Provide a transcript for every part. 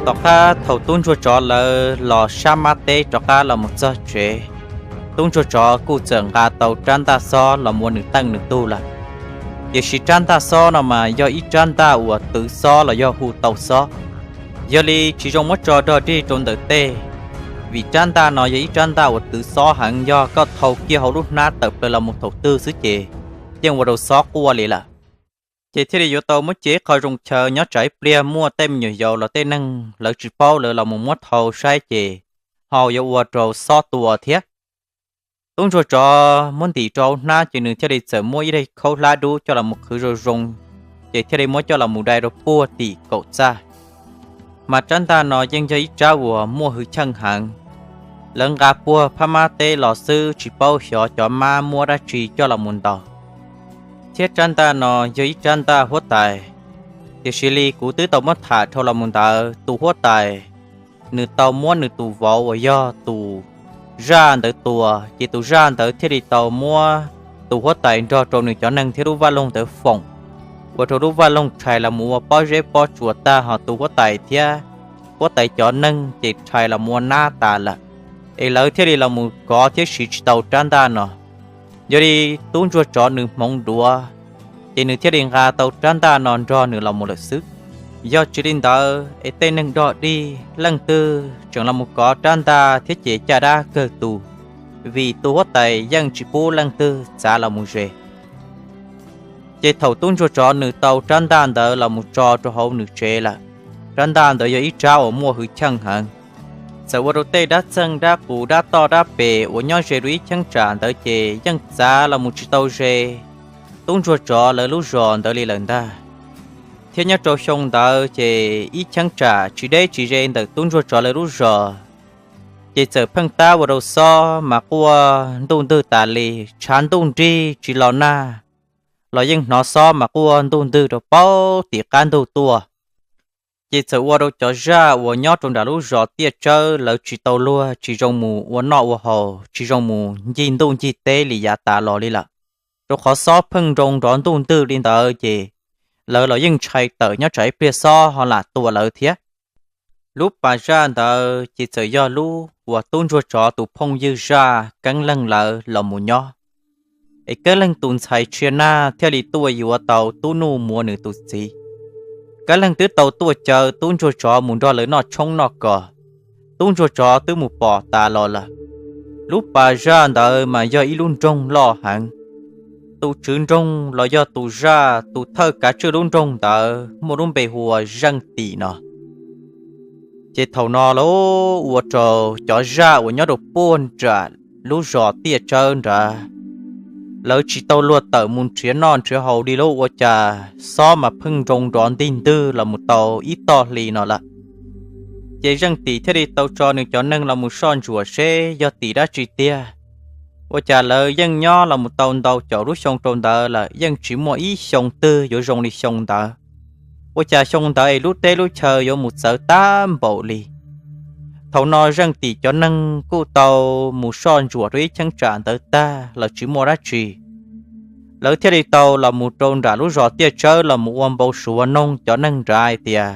Tom qab thaum tub ntsuag tsov lawv los sab mab teb rov qab los mus txog tsev, tub ntsuag tsov kuj txawm nqa tau rab ntaj xob los mus ua nws teej nws tug lawm. Tiam sis rab ntaj xob no mas yog ib rab ntaj uas twv xob los yog hu tau xob, yog li tsis zoo muab tso dog dig rau ntawm tej, vim rab ntaj no yog ib rab ntaj uas twv xob heev, yog koj thau kiag hauv lub hnab tawm plaws los mus thaum twg xwb ces yeej ua rau xob quaj li lawm. Ces thiaj li yuav tau muab cia ib qho zoo chaw nyob tsam ib pliag muaj tej me nyuam yaus los tej neeg lawv tsis paub lawv los mus muab thau saib ces ho yuav ua rau xob tua thiab. Tub ntsuag tsov muab ntim rau hauv hnab ces nws thiaj li txawm muab ib daim khaub hlab dub coj los mus qhwv zoo zoo, ces thiaj li muab coj los mus dai rau puag tim kaum txaj. Mas rab ntaj no yeej yog ib rab uas muaj hwj chim heev, lawv nqa puag phab mab teb los xwb tsis paub xyov cov mab muab dab tsi coj los mus ntaus. Thiab rab ntaj no yog ib rab ntaj huab tais, tiam sis li kuv twb tau muab tham dhau los mus ntawd, tus huab tais nws tau muab nws tus vauv uas yog tus zaj ntawd tua, ces tus zaj ntawd thiaj li tau muab tus huab tais nrog rau nws cov neeg thiab lub vaj loog ntawd foom, ua rau lub vaj loog rhais los mus ua pob zeb pob tsuas tag, ho tus huab tais thiab huab tais cov neeg ces rhais los mus ua nab tas lawm. Es lawv thiaj li los mus kov thiab siv tsis tau rab ntaj no. Yog li tub ntsuag tsov nws hmoov duav, ces nws thiaj li nqa tau rab ntaj no nrog nws los mus lawm xwb. Yog tsis li ntawd es tej neeg dog dig leej twg tseem los mus kov rab ntaj thiab ces caj dab kawg tu, vim tus huab tais yeej tsis pub leej twg txav los mus ze. Ces thaum tub ntsuag tsov nws tau rab ntaj ntawd los mus tso rau hauv nws tsev lawm, rab ntaj ntawd yog ib rab uas muaj hwj chim heev, txawm ua rau tej dab txeeg dab qus dab toj dab pem uas nyob ze rau ib cheeb tsam ntawd ces yeej txav los mus tsis tau ze tub ntsuag tsov lawv lub zos ntawd li lawm ntag. Thiab nyob rau xyoo ntawd ces ib cheeb tsam tsis deb tsis ze ntawm tub ntsuag tsov lawv lub zos, ces txawm pheej tab ua rau xob mas quaj ntuj ntwg tas li, tshav ntuj nrig tsis los nag los yeej hnov xob mas quaj ntuj ntwg rau paub tim qab ntug tuaj. Ces txawm ua rau cov zaj uas nyob rau nram lub zos Tiaj Tsawb lawv tsis tau luag, tsis zoo mus ua noj ua haus, tsis zoo mus ncig ntuj ncig teb li yav tas los li lawm, rau qhov xob pheej nroo nrov ntuj ntwg li ntawd ces lawv los yeej ntshai tawm nyob tsam ib pliag xob ho lam tua lawv thiab. Lub pas zaj ntawd ces txawm yog lub uas tub ntsuag tsov tus phooj ywg zaj Keeb Leeg lawv los mus nyob, es Keeb Leeg tus ntxhais Tshia Nag thiaj li tuaj yuav tau Tub Nuj Muas nws tus txiv. Keeb Leeg twb tau tuaj caw tub ntsuag tsov mus nrog lawv noj tshoob noj kos, tub ntsuag tsov twb mus pom tas los lawm. Lub pas zaj ntawd mas yog ib lub nroog loj heev. Tus tswv nroog los yog tus zaj tus thawj kav tswj lub nroog ntawd muaj lub npe hu ua Zeej Tim no. Ces thaum no lawv ua rau cov zaj uas nyob rau puag nram lub zos Tiaj Tsawb nrad, lawv tsis tau luag tawm mus nrhiav noj nrhiav haus li lauj, ua cas xob mas pheej nroo nrov ntig ntwg los mus tau ib toj hli no lawm. Ces Zeej Tim thiaj li tau tso nws cov neeg los mus soj ntsuam seb yog tim dab tsi tiag. Ua cas lawv yeej nyob los mus tau ntau caum lub xyoo rau ntawd lawm yeej tsis muaj ib xyoo twg yuav zoo li xyoo ntawd. Ua cas xyoo ntawd es lub teb lub chaw yuav mus txawv tag npaum li. Thaum no Zeej Tim cov neeg kuj tau mus soj ntsuam rau ib cheeb tsam ntawd tag los tsis muaj dab tsi. Lawv thiaj li tau los mus rau nram lub zos Tiaj Tsawb los mus ua npau suav noog cov neeg nrad hais tias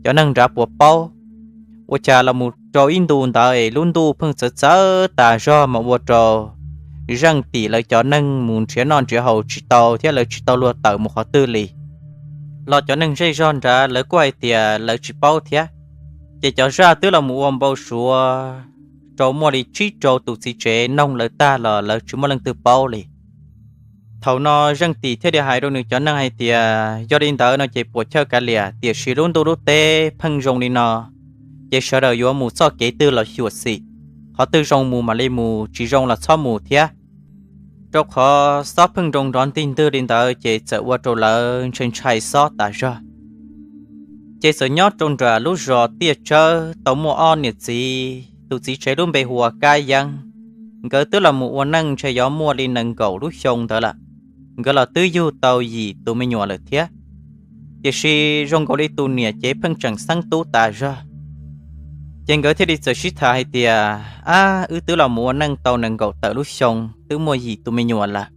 cov neeg nrad puas paub. Ua cas los mus rau ib ntu ntawd es lub ntuj pheej txawv txawv tas zog mas ua rau Zeej Tim lawv cov neeg mus nrhiav noj nrhiav haus tsis tau thiab lawv tsis tau luag tawm mus qhov twg li. Los cov neeg zej zog nrad lawv kuj hais tias lawv tsis paub thiab. Ces cov zaj twb los mus ua npau suav rau muaj li tsib rau tus txiv tsev noog lawv tag los lawv tsis muaj leej twg paub li. Thaum no Zeej Tim thiaj li hais rau nws cov neeg hais tias yog li ntawd no ces puas chawj kav liam, tiam sis lub ntuj lub teb pheej zoo li no, ces sawv daws yuav mus txoj kev twg los xyuam xim, qhov twg zoo mus mam li mus, tsis zoo los txhob mus thiab. Rau qhov xob pheej nroo nrov ntig ntwg li ntawd ces txawm ua rau lawv ntshai ntshai xob tas zog. Ces txawm nyob rau nram lub zos Tiaj Tsawb tau muaj ob niam txiv, tus txiv tsev lub npe hu ua Kab Yeeb. Nkawd twb los mus ua neej ntshe yuav muaj li nees nkaum lub xyoo ntawd lawm, nkawd los twb yug tau yim tus me nyuam lawm thiab. Tiam sis zoo nkaus li tus niam ces pheej tseem xeeb tub tas zog. Ces nkawd thiaj li txawm sib tham hais tias, ab, wb twb los mus ua neej tau nees nkaum tawm lub xyoo twb muaj yim tus me nyuam lawm.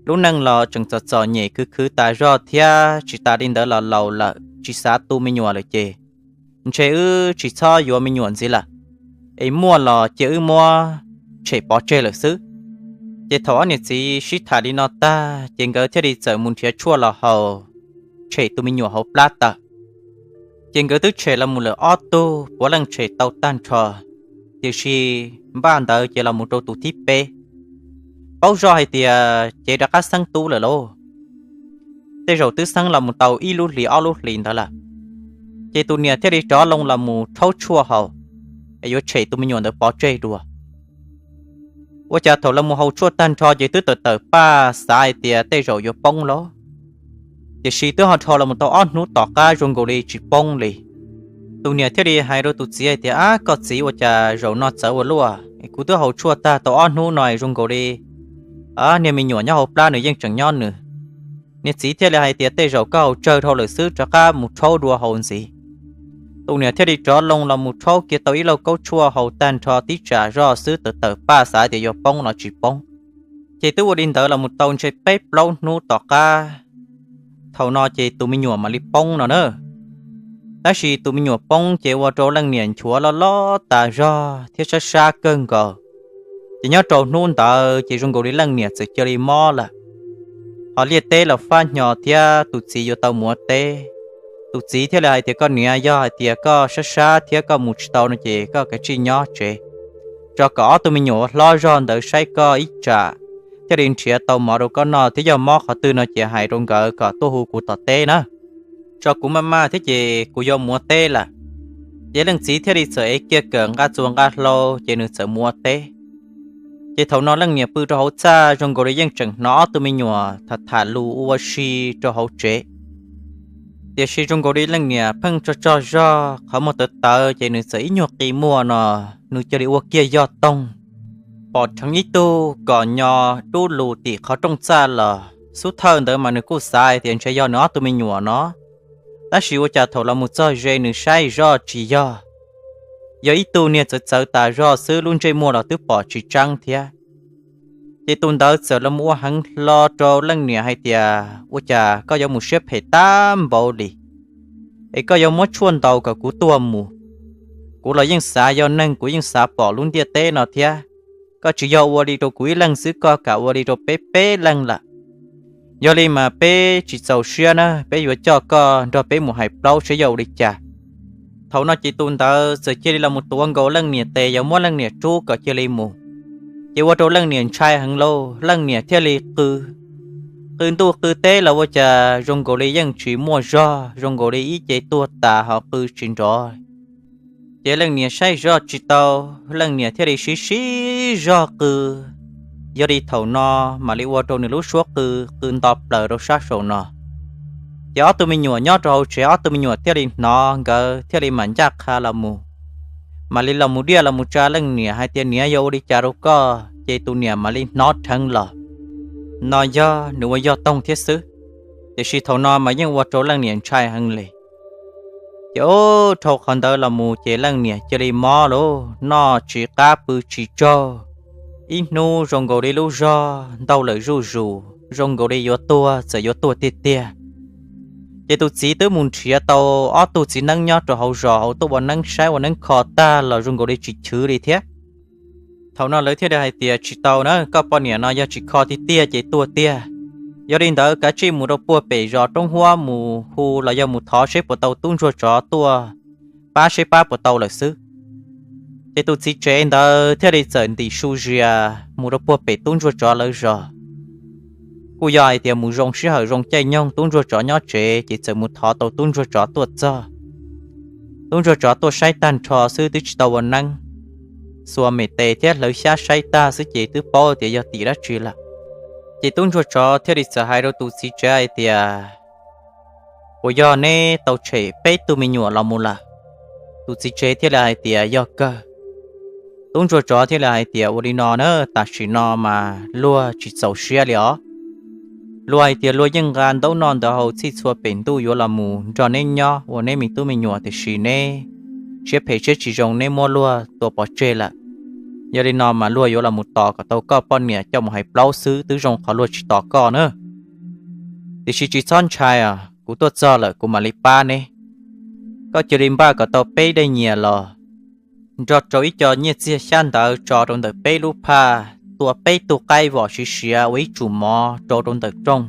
Lub neej los tseem txom txom nyem khwv khwv tas zog thiab tsis tas li ntawd los laus lawm tsis xav tu me nyuam lawm ces ntshe wb tsis txhob yuav me nyuam ntxiv lawm, es muaj los cia wb muab tshem pov tseg lawm xwb. Ces thaum ob niam txiv sib tham li no tag ces nkawd thiaj li txawm mus nrhiav tshuaj los haus, tshem tus me nyuam hauv plab tawm. Ces nkawd twb tshem los mus lawm ob tug, puav leej tshem tau tag nrho, tiam sis npaj ntawd ces los mus rau tus thib peb. Paub zoj hais tias cev rov qab xeeb tub lawm lauj, tej zaum twb xeeb los mus tau ib lub hlis ob lub hlis ntawd lawm. Ces tus niam thiaj li rov loo los mus rhaub tshuaj haus, es yuav tshem tus me nyuam ntawd pov tseg dua. Ua cas thaum los mus haus tshuaj tag nrho ces twb tawm tawm paj xav hais tias tej zaum yuav poob lauj, tiam sis twb ho dhau los mus tau ob hnub tom qab zoo nkaus li tsis poob li. Tus niam thiaj li hais rau tus txiv hais tias, Ab, koj txiv, ua cas zaum no txawv ua luaj? Kuv twb haus tshuaj tag tau ob hnub no zoo nkaus li niag me nyuam nyob hauv plab nws yeej tseem nyob nws. Niag txiv thiaj li hais tias, Tej zaum koj haus tsawg dhau lawm xwb, rov qab mus rhaub dua haus ntxiv. Tus niam thiaj li rov loo los mus rhaub kiag tau ib lauj kaub tshuaj haus tag nrho tib tsam zoj xwb, tawm tawm paj xav tias yuav poob los tsis poob. Ces twb ua li ntawd los mus tau ntshe peb plaub hnub tom qab, thaum no ces tus me nyuam mam li poob no na. Tab sis tus me nyuam poob ces ua rau leej niam nchuav loj loj tas zog thiab sab sab kawg nkaus. Ces nyob rau hnub ntawd ces zoo nkaus li leej niam txawm cia li mob lawm. Ho liaj teb los fab hnyo thiab tus txiv yuav tau mus ua teb. Tus txiv thiaj li hais tias, Koj niam, yog hais tias koj sab sab thiab koj mus tsis tau no ces koj kav tsij nyob tsev, tso kom ob tug me nyuam uas hlob zog ntawd saib koj ib tsam, thiaj li nrhiav tau mov rau koj noj thiab, yog mob qhov twg no ces hais rau nkawd kom tuaj hu kuv tom teb na. Tso kuv maj maj thiab ces kuv yuav mus ua teb lawm. Ces leej txiv thiaj li txawm ev kiag kawm nqa txuas nqa hlau ces nws txawm mus ua teb. Ces thaum no leej niam pw rau hauv txaj zoo nkaus li yeej tseem hnov ob tug me nyuam tham tham lus ua si rau hauv tsev. Tiam sis zoo nkaus li leej niam pheej tsaug tsaug zog qhov muag tawv tawv ces nws txawm ib nyuag qi muag no, nws cia li ua kiag yog toog, pom dheev ib tug kom nyo dub lug tim qhov rooj txaj los. Xub thawj ntawd mas nws kuj xav tias ntshe yog nws ob tug me nyuam no, tab sis ua cas thaum los mus txog ze nws saib zoj tsis yog, yog ib tug niag txawv txawv tas zog xwb, lub ntsej muag los twb pom tsis tseeb thiab. Ces tus ntawd txawm los mus ua heev hlo rau leej niam hais tias, Ua cas koj yuav mus siab phem tag npaum li, es koj yuav muab tshuaj ntaus kom kuv tuaj mus? Kuv los yeej xav yog neeg, kuv yeej xav pom lub ntiaj teb no thiab. Koj tsis yog ua li rau kuv ib leeg xwb, koj kam ua li rau peb peb leeg lawm. Yog li mas peb tsis txaus siab na, peb yuav coj koj nrog peb mus hais plaub seb yog ua li cas. Thaum no ces tus ntawd txawm cia li los mus tuav nkaus leej niam tes yuav muab leej niam rub kom cia li mus. Ces ua rau leej niam ntshai heev lauj, leej niam thiaj li qw, qw ntuj qw teb los ua cas zoo nkaus li yeej tsis muaj zog, zoo nkaus li ib ce tuag tas ho qw tsis nrov. Ces leej niam saib zog tsis tau, leej niam thiaj li siv siv zog qw. Yog li thaum no mam li ua rau nws lub suab qw, qw nto plaws rau sab saum no. Ces ob tug me nyuam nyob rau hauv tsev, ob tug me nyuam thiaj li hnov, nkawd thiaj li mam ncaj qha los mus, mam li los mus diaj los mus tsa leej niam hais tias, Niam, yog ua li cas rau koj? Ces tus niam mam li hnov dheev los, no yog nws ua yog toog thiab xwb, tiam sis thaum no mas yeej ua rau leej niam ntshai heev li. Ces ub, dhau qhov ntawd los mus ces leej niam cia li mob lauj, noj tsis qab pw tsis tsaug. Ib hnub zoo nkaus li lub zog ntaug lawm zuj zus, zoo nkaus li yuav tuag, txawm yuav tuag tiag tiag. Ces tus txiv twb mus nrhiav tau ob tug txiv neeb nyob rau hauv zos hauv tuaj ua neeb saib ua neeb kho tag los zoo nkaus li tsis chwv li thiab. Thaum no lawv thiaj li hais tias, Tsis tau na, koj poj niam no yog tsis kho tiag tiag ces tuag tiag. Yog li ntawd kav tsij mus rau puag pem zos roob huab mus hu los yog mus thov seb puas tau tub ntsuag tsov tuaj pab seb pab puas tau lawm xwb. Ces tus txiv tsev ntawd thiaj li txawm ntim su zias mus rau puag pem tub ntsuag tsov lawv zos. Kuj yog hais tias mus zoo sij hawm zoo caij nyoog tub ntsuag tsov nyob tsev ces txawm mus thov tau tub ntsuag tsov tuaj txog. Tub ntsuag tsov tuaj saib tag nrho xwb twb tsis tau ua neeb, xuas me tes thiab hlawv xyab saib tag xwb ces twb paub tias yog tim dab tsi lawm. Ces tub ntsuag tsov thiaj li txawm hais rau tus txiv tsev hais tias, Puas yog neb tau tshem peb tug me nyuam los mus lawm? Tus txiv tsev thiaj li hais tias, Yog kawg. Tub ntsuag tsov thiaj li hais tias, Ua li no na, tam sim no mas luag tsis txaus siab li os. Luag hais tias luag yeej nqa ntaub noj ntawv haus txhij txhua pem ntuj yuav los mus nrog neb nyob ua neb me tub me nyuam, tiam sis neb siab phem siab tsis zoo, neb muab luag tua pov tseg lawm. Yog li no mas luag yuav los mus tos kom tau koj poj niam coj mus hais plaub xwb, twb zoo qhov luag tsis tos koj na. Tiam sis tsis txhob ntshai os, kuv tuaj txog lawm kuv mam li pab neb. Koj cia li npaj kom tau peb daim nyias los nrog rau ib co nyiaj txiag xyab ntawv tso rau ntawm peb lub phaj, tua peb tug qaib vom siav siav ua ib tsum mov rau rau ntawm rooj,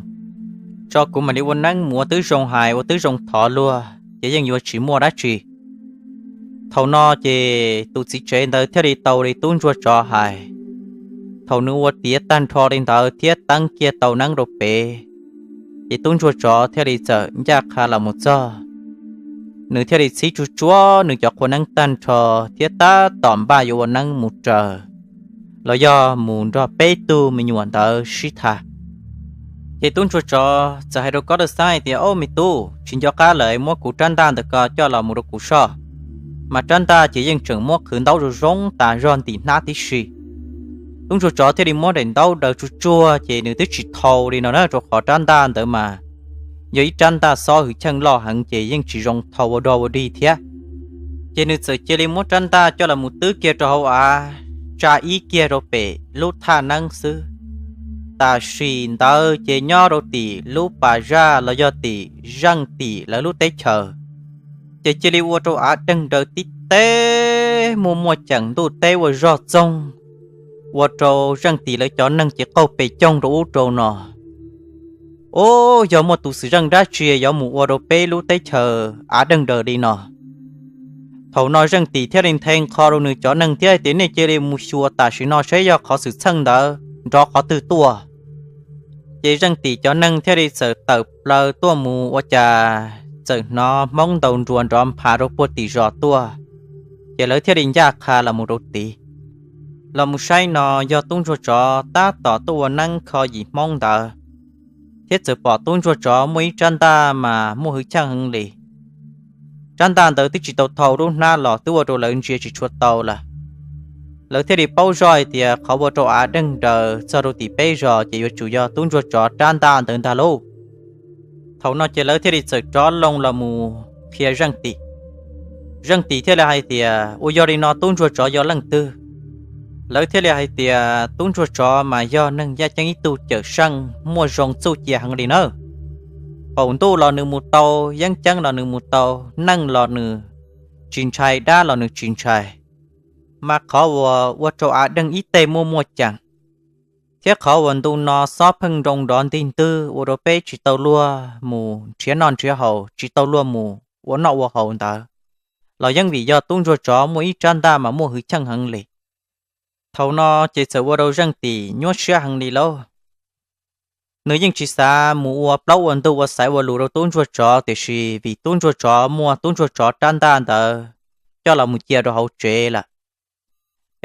tso kuv mam li ua neeb mus. Ua twb zoo hais ua twb zoo thov luag ces yeej yuav tsis muaj dab tsi. Thaum no ces tus txiv tsev ntawd thiaj li tau li tub ntsuag tsov hais. Thaum nws ua tiav tag nrho li ntawd thiab teeb kiag tau neeb rau pem, ces tub ntsuag tsov thiaj li txawm ncaj qha los mus txog. Nws thiaj li txhib tsuj tsuav nws cov qhua neeb tag nrho thiab tab tom npaj yuav ua neeb mus raws los yog mus nrog peb tug me nyuam ntawd sib tham. Ces tub ntsuag tsov txawm hais rau Kob Dawj Xab hais tias, Au me tub, tsis nco qab lawm, muab kuv rab ntaj ntawm ko coj los mus rau kuv soj. Mas rab ntaj ces yeej tseem muab qhwv ntaub zoo zoo tas zog ntim hnab tib si. Tub ntsuag tsov thiaj li muab daim ntaub daws tsuj tsuav ces nws twb tsis thau li no na, rau qhov rab ntaj ntawd mas yog ib rab ntaj xob hwj chim loj heev ces yeej tsis zoo thau ua dog ua dig thiab. Ces nws txawm cia li muab rab ntaj coj los mus twb kiag rau hauv av, tsa ib kiag rau pem lub thaj neeb xwb. Tam sim ntawd ces nyob rau tim lub pas zaj los yog tim Zeej Tim lawv lub teb chaws, ces cia li ua rau av deeg daws tib teb muaj muaj ceem, ntuj teb ua zog txoog, ua rau Zeej Tim lawv cov neeg ces qaug pes coog rau ub rau no. Ub, yog muaj tus xwm txheej dab tsi yuav mus ua rau peb lub teb chaws av deeg daws li no? Thaum no Zeej Tim thiaj li nthe nqho rau nws cov neeg thiab hais tias, Nej cia li mus xyuas tam sim no saib yog qhov xwm txheej ntawd nrov qhov twg tuaj. Ces Zeej Tim cov neeg thiaj li txawm tawm plaws tuaj mus ua cas txawm hnov Hmoob ntaus nruas nrov nphav rau puag tim zos tuaj. Ces lawv thiaj li ncaj qha los mus rau tid, los mus saib no yog tub ntsuag tsov tab tom tuaj ua neeb kho yim Hmoob ntawd, thiab txawm pom tub ntsuag tsov muaj ib rab ntaj mas muaj hwj chim heev li. Rab ntaj ntawd twb tsis tau thau lub hnab los twb ua rau lawv ntsia tsis tshua tau lawm. Lawv thiaj li paub zoj hais tias qhov ua rau av deeg daws txog rau tim peb zos ces yuav tsum yog tub ntsuag tsov rab ntaj ntawd ntag lauj. Thaum no ces lawv thiaj li txawm rov loo los mus qhia Zeej Tim. Zeej Tim thiaj li hais tias, Ua yog li no tub ntsuag tsov yog leej twg? Lawv thiaj li hais tias, Tub ntsuag tsov mas yog neeg yaj ceeb ib tug cawm seej muaj zoo txuj cia heev li nawb. Qaum ntuj los nws mus tau, yeeb ceeb los nws mus tau, neej los nws tsis ntshai, dab los nws tsis ntshai. Mas qhov uas ua rau av deeg ib teg muaj muaj ceem, thiab qhov uas ntu no xob pheej nroo nrov ntig ntwg ua rau peb tsis tau luag mus nrhiav noj nrhiav haus, tsis tau luag mus ua noj ua haus ntawd, los yeej vim yog tub ntsuag tsov muaj ib rab ntaj mas muaj hwj chim heev li. Thaum no ces txawm ua rau Zeej Tim nyuaj siab heev li lauj. Nws yeej tsis xav mus ua plaub ua ntug ua xaiv ua lus rau tub ntsuag tsov, tiam sis vim tub ntsuag tsov muaj tub ntsuag tsov rab ntaj ntawd coj los mus cia rau hauv tsev lawm,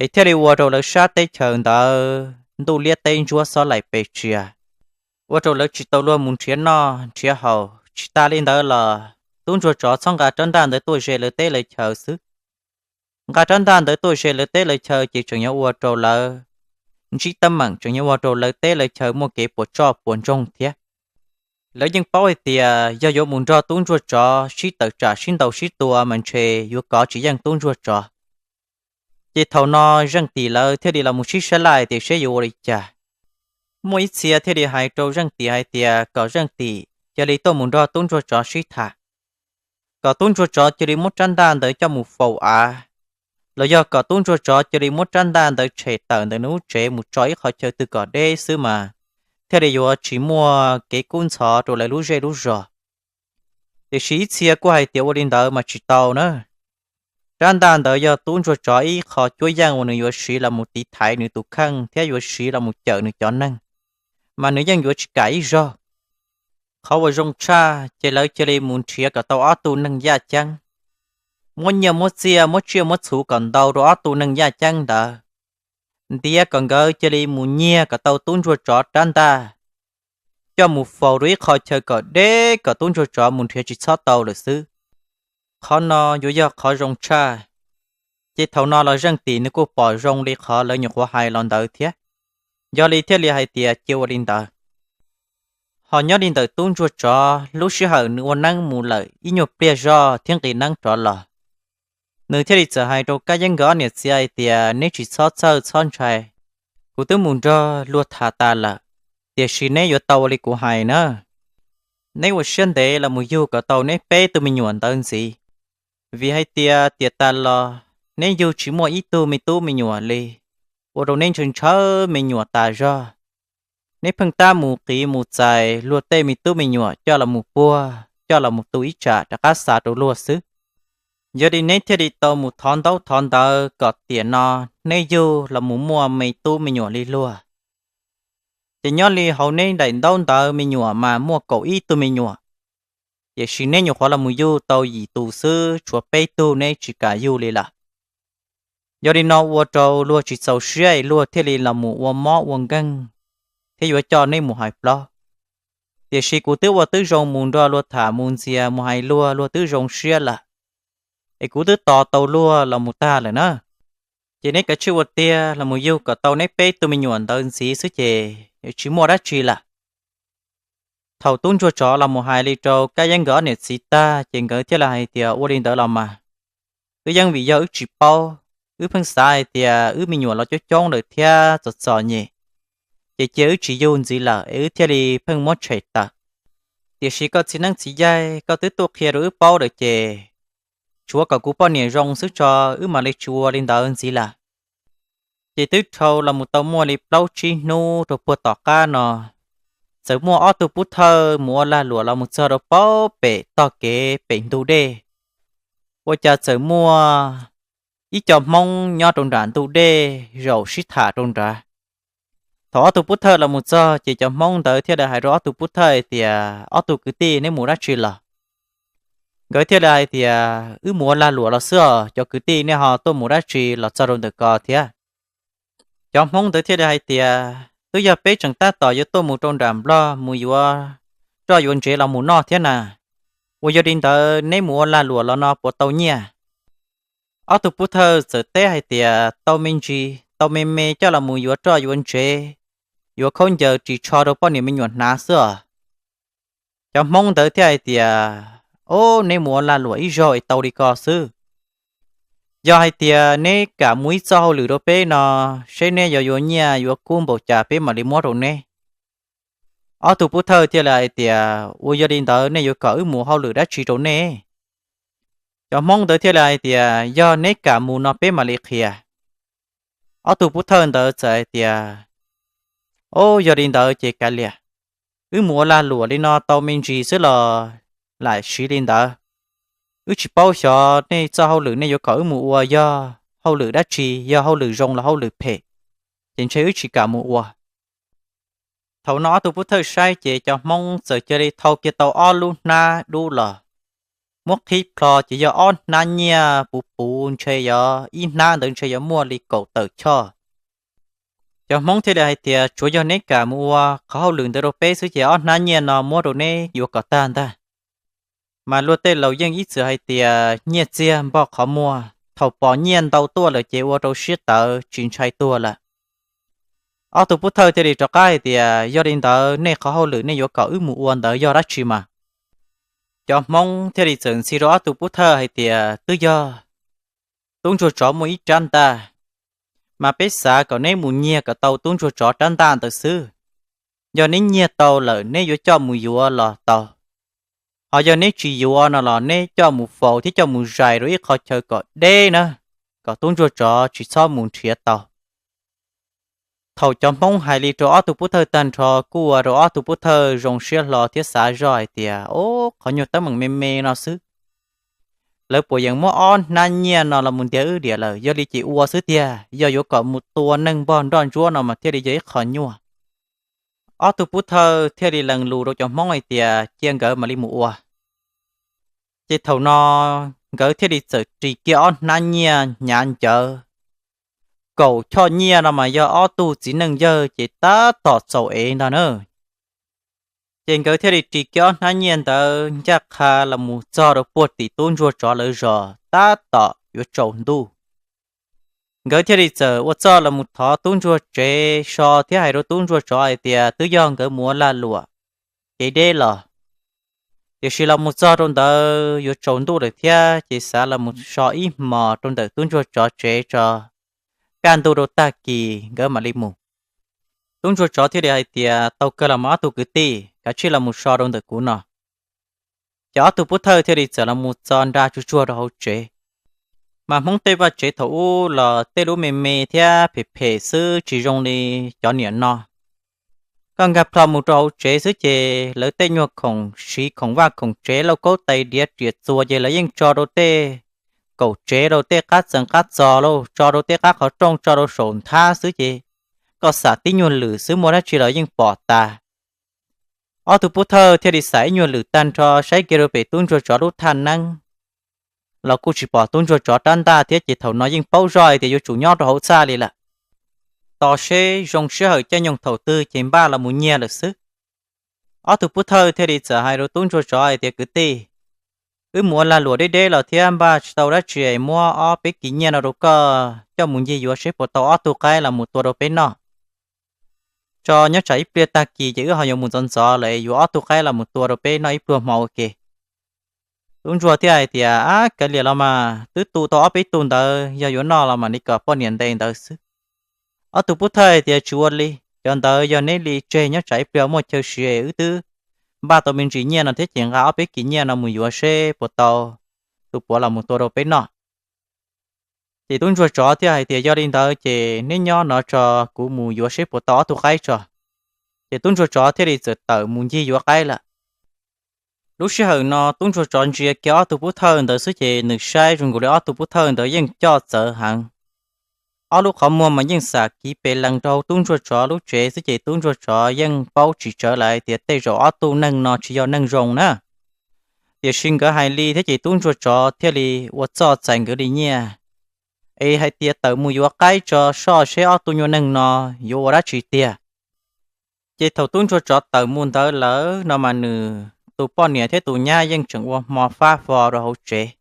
es thiaj li ua rau lawv sab teb chaws ntawd ntuj liab teb ntsuab xob laim pes tsia, ua rau lawv tsis tau luag mus nrhiav noj nrhiav haus. Tsis tas li ntawd los tub ntsuag tsov txhob nqa rab ntaj ntawd tuaj ze lawv teb lawv chaw xwb. Nqa rab ntaj ntawd tuaj ze lawv teb lawv chaw ces tseem yuav ua rau lawv ntsib teeb meem, tseem yuav ua rau lawv teb lawv chaw muaj kev puas tsuaj puas ntsoog thiab. Lawv yeej paub hais tias yog yuav mus nrog tub ntsuag tsov sib tawm tsam sib ntaus sib tua mas ntshe yuav kov tsis yeej tub ntsuag tsov. Ces thaum no Zeej Tim lawv thiaj li los mus sib sab laj tias seb yuav ua li cas. Muaj ib txhia thiaj li hais rau Zeej Tim hais tias kom Zeej Tim cia li tuaj mus nrog tub ntsuag tsov sib tham, kom tub ntsuag tsov cia li muab rab ntaj ntawd coj mus faus av, los yog kom tub ntsuag tsov cia li muab rab ntaj ntawd tshem tawm ntawm nws lub tsev mus tso ib qho chaw twg kom deb xwb mas thiaj li yuav tsis muaj kev kub ntxhov rau lawv lub zej lub zos. Tiam sis ib txhia kuj hais tias ua li ntawd mas tsis tau na. Rab ntaj ntawd yog tub ntsuag tsov ib qho cuab yeej uas nws yuav siv los mus tiv thaiv nws tus kheej thiab yuav siv los mus cawm nws cov neeg, mas nws yeej yuav tsis kam ib zaug. Qhov uas zoo tshaj ces lawv cia li mus nrhiav kom tau ob tug neeg yaj ceeb, muab nyiaj muab txiaj muab tsiaj muab txhu kom ntau rau ob tug neeg yaj ceeb ntawd, ntiav kom nkawd cia li mus nyiag kom tau tub ntsuag tsov rab ntaj, coj mus faus rau ib qho chaw kom deb kom tub ntsuag tsov mus nrhiav tsis txhob tau lawm xwb. Qhov no yuav yog qhov zoo tshaj. Ces thaum no los Zeej Tim nws kuj pom zoo li qhov lawv nyuam qhuav hais los ntawd thiab, yog li thiaj li hais tias cia ua li ntawd. Ho nyob li ntawm tub ntsuag tsov lub sij hawm nws ua neeb mus lawm ib nyuag pliag zog thiab nqis neeb rov los, nws thiaj li txawm hais rau Kab Yeeb nkawd ob niam txiv hais tias, Neb tsis txhob txhawj txhob ntshai, kuv twb mus nrog luag tham tas lawm, tiam sis neb yuav tau ua li kuv hais na. Neb ua siab ntev los mus yug kom tau neb peb tug me nyuam ntawd ntxiv. Vim hais tias tiam tas los neb yug tsis muaj ib tug me tub me nyuam li, ua rau neb ntshaw ntshaw me nyuam tas zog. Neb pheej tab mus qiv mus txais luag tej me tub me nyuam coj los mus puag, coj los mus tu ib tsam rov qab xa rau luag xwb. Yog li neb thiaj li tau mus thov ntaub thov ntawv kom tiam no neb yug los mus muaj me tub me nyuam li luag. Ces nyob li hauv neb daim ntaub ntawv me nyuam mas muaj kaum ib tug me nyuam, tiam sis neb nyuam qhuav los mus yug tau yim tus xwb, tshuav peb tug neb tsis kam yug li lawm. Yog li no ua rau luag tsis txaus siab es luag thiaj li los mus ua mob ua nkeeg thiab yuav coj neb mus hais plaub. Tiam sis kuv twb ua tib zoo mus nrog luag tham mus ntxias mus hais luag, luag twb zoo siab lawm, es kuv twb tos tau luag los mus tag lawm na. Ces neb kav tsij ua tiag los mus yug kom tau neb peb tug me nyuam ntawd ntxiv xwb ces tsis muaj dab tsi lawm. Thaum tub ntsuag tsov los mus hais li rau Kab Yeeb nkawd ob niam txiv tag ces nkawd thiaj li hais tias, ua li ntawd los mas, wb yeej vim yog wb tsis paub, wb pheej xav hais tias wb me nyuam los coob coob lawm thiab txom txom nyem, ces cia wb tsis yug ntxiv lawm es wb thiaj li pheej muab tshem tawm. Tiam sis koj txiv neeb txiv yaig, koj twb tuaj qhia rau wb paub lawm ces tsuav kom kuv poj niam zoo xwb tso, wb mam li tsis ua li ntawd ntxiv lawm. Ces twb dhau los mus tau muaj li plaub tsib hnub rau puag tom qab no, txawm muaj ob tug pub thawj mus ua lag luam los mus txog rau pem tog kev pem ntug dej, ua cas txawm muaj ib co Hmoob nyob rau nram ntug dej zaum sib tham rau nrad. Thaum ob tug pub thawj los mus txog ces cov Hmoob ntawd thiaj li hais rau ob tug pub thawj tias, ob tug kwv tij, neb mus dab tsi los? Nkawd thiaj li hais tias, wb mus ua lag luam los xwb os, cov kwv tij, nej ho tuaj mus dab tsi los txog rau ntawm ko thiab? Cov Hmoob ntawd thiaj li hais tias, twb yog peb tseem tab tom yuav tuaj mus rau nram Nplog mus yuav roj yuav ntsev los mus noj thiab na. Uas yog li ntawd neb mus ua lag luam los no puas tau nyiaj? Ob tug pub thawj txawm teb hais tias, tau me ntsis, tau me me coj los mus yuav roj yuav ntsev, yuav khaub ncaws ris tsho rau poj niam me nyuam hnav xwb os. Cov Hmoob ntawd thiaj hais tias, o, neb mus ua lag luam ib zaug es tau li ko xwb. Yog hais tias neb kam mus ib txoj hauj lwm rau peb no, seb neb yuav yuav nyiaj yuav kub npaum cas peb mam li muab rau neb. Ob tug pub thawj thiaj li hais tias, uas yog li ntawd nej yuav kom wb mus hauj lwm dab tsi rau nej? Cov Hmoob ntawd thiaj li hais tias, yog neb kam mus no peb mam li qhia. Ob tug pub thawj ntawd txawm hais tias, o, yog li ntawd ces kav liam, wb mus ua lag luam li no tau me ntsis xwb los lam siv li ntawd. Wb tsis paub xyov nej txoj hauj lwm nej yuav kom wb mus ua yog hauj lwm dab tsi, yog hauj lwm zoo los hauj lwm phem, ces ntshe wb tsis kam mus ua. Thaum no ob tug pub thawj saib ces cov Hmoob txawm cia li thau kiag tau ob lub hnab dub los, muab qhib plho ces yog ob hnab nyiaj puv puv, ntshe yog ib hnab ntawd ntshe yuav muaj li kaum tawm choj. Cov Hmoob thiaj li hais tias, tsuav yog neb kam mus ua qhov hauj lwm ntawd rau peb xwb ces ob hnab nyiaj no muab rau neb yuav kom tag ntag. Mas luag tej laus yeej ib txwm hais tias, nyiaj txiag npog qhov muag, thaum pom nyiaj ntau tuaj lawm ces ua rau siab tawv tsis ntshai tuag lawm. Ob tug pub thawj thiaj li rov qab hais tias, yog li ntawd nej qhov hauj lwm nej yuav kom wb mus ua ntawd yog dab tsi mas? Cov Hmoob thiaj li txawm ntxhi rau ob tug pub thawj hais tias, twb yog tub ntsuag tsov muaj ib rab ntaj, mas peb xav kom neb mus nyiag kom tau tub ntsuag tsov rab ntaj ntawd xwb. Yog neb nyiag tau lawm neb yuav coj mus yuav los tau, ho yog neb tsis yuav no los neb coj mus faus thiab coj mus zais rau ib qho chaw kom deb na, kom tub ntsuag tsov tsis txhob mus nrhiav tau. Thaum cov Hmoob hais li rau ob tug pub thawj tag nrho kuj ua rau ob tug pub thawj zoo siab hlo thiab xav zoj hais tias, o, qhov nyuag teeb meem me me no xwb, lawv puas yeem muab ob hnab nyiaj no los mus ntiav wb diam lawm, yog li ces ua xwb tiag, yog yuav kom mus tua neeg npog nroj ntsuab no mas thiaj li yog ib qho nyuaj. Ob tug pub thawj thiaj li lees lus rau cov Hmoob hais tias cia nkawd mam li mus ua. Ces thaum no nkawd thiaj li txawm ris kiag ob hnab nyiaj hnyav ncawv, kaum choj nyiaj no mas yog ob tug txiv neej yawg ces tab tom txaus ev ntag na. Ces nkawd thiaj li ris kiag ob hnab nyiaj ntawd ncaj qha los mus txog rau puag tim tub ntsuag tsov lawv zos tab tom yuav tsaus ntuj. Nkawd thiaj li txawm ua txuj los mus thov tub ntsuag tsev so thiab hais rau tub ntsuag tsov hais tias twb yog nkawd mus ua lag luam kev deb los, tiam sis los mus txog rau ntawd yuav tsaus ntuj lawm thiab ces xav los mus so ib hmos rau ntawm tub ntsuag tsov tsev tso, kaj ntug rau tag kis nkawd mam li mus. Tub ntsuag tsov thiaj li hais tias tau kawg los mas ob tug kwv tij, kav tsij los mus so rau ntawm kuv no. Ces ob tug pov thawj thiaj li txawm los mus txo nra tsuag tsuag rau hauv tsev. Mas Hmoob tej vaj tsev thaum ub los tej lub me me thiab phem phem xwb, tsis zoo li cov niam no. Koj nkag plho mus rau hauv tsev xwb ces lawv tej nyuag khoom siv, khoom vaj khoom tsev, lauj kaub tais diav riam txuas ces lawv yeej tso rau tej kaum tsev, rau tej qab txee qab txos, tso rau tej qab qhov rooj, tso rau saum nthab xwb ces koj xam tib nyuag lwm xwb muaj dab tsi los yeej pom tas. Ob tug pov thawj thiaj li xam ib nyuag lwm tag nrho, saib kiag rau pem tub ntsuag tsov lub thaj neeb los kuj tsis pom tub ntsuag tsov rab ntaj thiab, ces thaum no yeej paub zoj hais tias yuav tsum nyob rau hauv txaj li lawm. Tos seb zoo sij hawm caij nyoog thaum twg ces npaj los mus nyiag lawm xwb. Ob tug pov thawj thiaj li txawm hais rau tub ntsuag tsov hais tias, Kwv tij, wb mus ua lag luam deb deb los thiab npaj tsis tau dab tsi, muab ob peb kis nyiaj no rau koj coj mus ncig yuav seb puas tau ob tug qaib los mus tua rau peb noj. Tso nyob tsam ib pliag tag kis ces wb ho yuav mus ntxov ntxov lawm, yuav ob tug qaib los mus tua rau peb noj ib pluag hmo ua ke. Tub ntsuag thiaj hais tias, Ab, kav liam los mas, twb tu tau ob peb tug ntawd, yog yuav noj los mam li kom poj niam ntes ntawd xwb. Ob tug pov thawj hais tias, Tsis ua li, cov ntawd yog neb li tseg, nyob tsam ib pliag muaj chaw siv, wb twb npaj tau me ntsis nyiaj no thiab ces nqa ob peb kis nyiaj no mus yuav seb puas tau tus puav los mus tua rau peb noj. Ces tub ntsuag tsov thiaj hais tias, Yog li ntawd ces neb nyob no tso, kuv mus yuav seb puas tau ob tug qaib tso. Ces tub ntsuag tsov thiaj li txawm tawm mus ncig yuav qaib lawm. Lub sij hawm no tub ntsuag tsov ntsia kiag ob tug pov thawj ntawd xwb ces nws saib zoo nkaus li ob tug pov thawj ntawd yeej coj txawv heev. Ob lub qhov muag mas yeej xam kiv pes lees rau hauv tub ntsuag tsov lub tsev xwb ces tub ntsuag tsov yeej paub tsis tsawv lawm tias tej zaum ob tug neeg no tsis yog neeg zoo na. Tiam sis nkawd hais li thiab ces tub ntsuag tsov thiaj li ua txuj txais nkawd li nyiaj, es hais tias tawm mus yuav qaib tso, soj seb ob tug nyuag neeg no yuav ua dab tsi tiag. Ces thaum tub ntsuag tsov tawm mus ntawd lawm no mas nws tus poj niam thiab tus nyab yeej tseem ua hmo fab fo rau hauv tsev.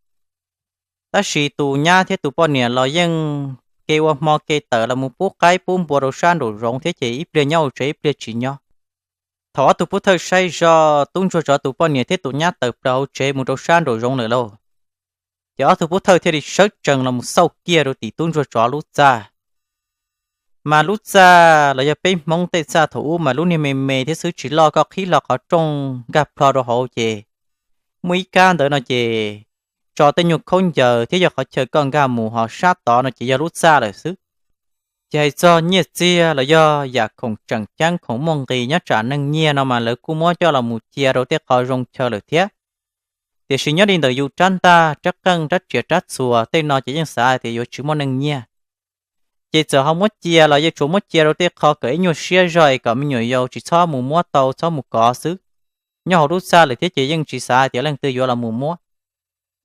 Tab sis tus nyab thiab tus poj niam los yeej ke ua hmo ke tawm los mus pub qaib pub npua rau sab nraum zoov thiab ces ib pliag nyob hauv tsev ib pliag tsis nyob. Thaum ob tug pov thawj saib zoj tub ntsuag tsov tus poj niam thiab tus nyab tawm plaws hauv tsev mus rau sab nraum zoov lawm lauj, ces ob tug pov thawj thiaj li sawv tsees los mus xauj kiag rau tim tub ntsuag tsov lub txaj. Mas lub txaj los yog peb Hmoob tej txaj thaum ub mas lub niag me me thiab xwb, tsis loj, koj qhib hlo qhov rooj nkag plho rau hauv ces muaj ib kab ntawd no ces tso tej nyuag khaub ncaws thiab yog qhov chaw koj nkag mus, ho sab tod no ces yog lub txaj lawm xwb. Ces hais txog nyiaj txiag los yog yam khoom tseem ceeb khoom muaj nqis nyob tsam neeg nyiag no mas lawv kuj muab coj los mus cia rau tej qhov zoo chaw lawm thiab. Tiam sis nyob li ntawm yus rab ntaj, rab qeej, rab riam, rab txuas tej no ces yeej xav hais tias yuav tsis muaj neeg nyiag. Ces txawm ho muab cia los yeej tsuas muab cia rau tej qho kom ib nyuag siab zog es kom me nyuam yaus tsis txhob mus muab tau, txhob mus kov xwb. Nyob hauv lub txaj lawm thiab ces yeej tsis xav hais tias leej twg yuav los mus muab.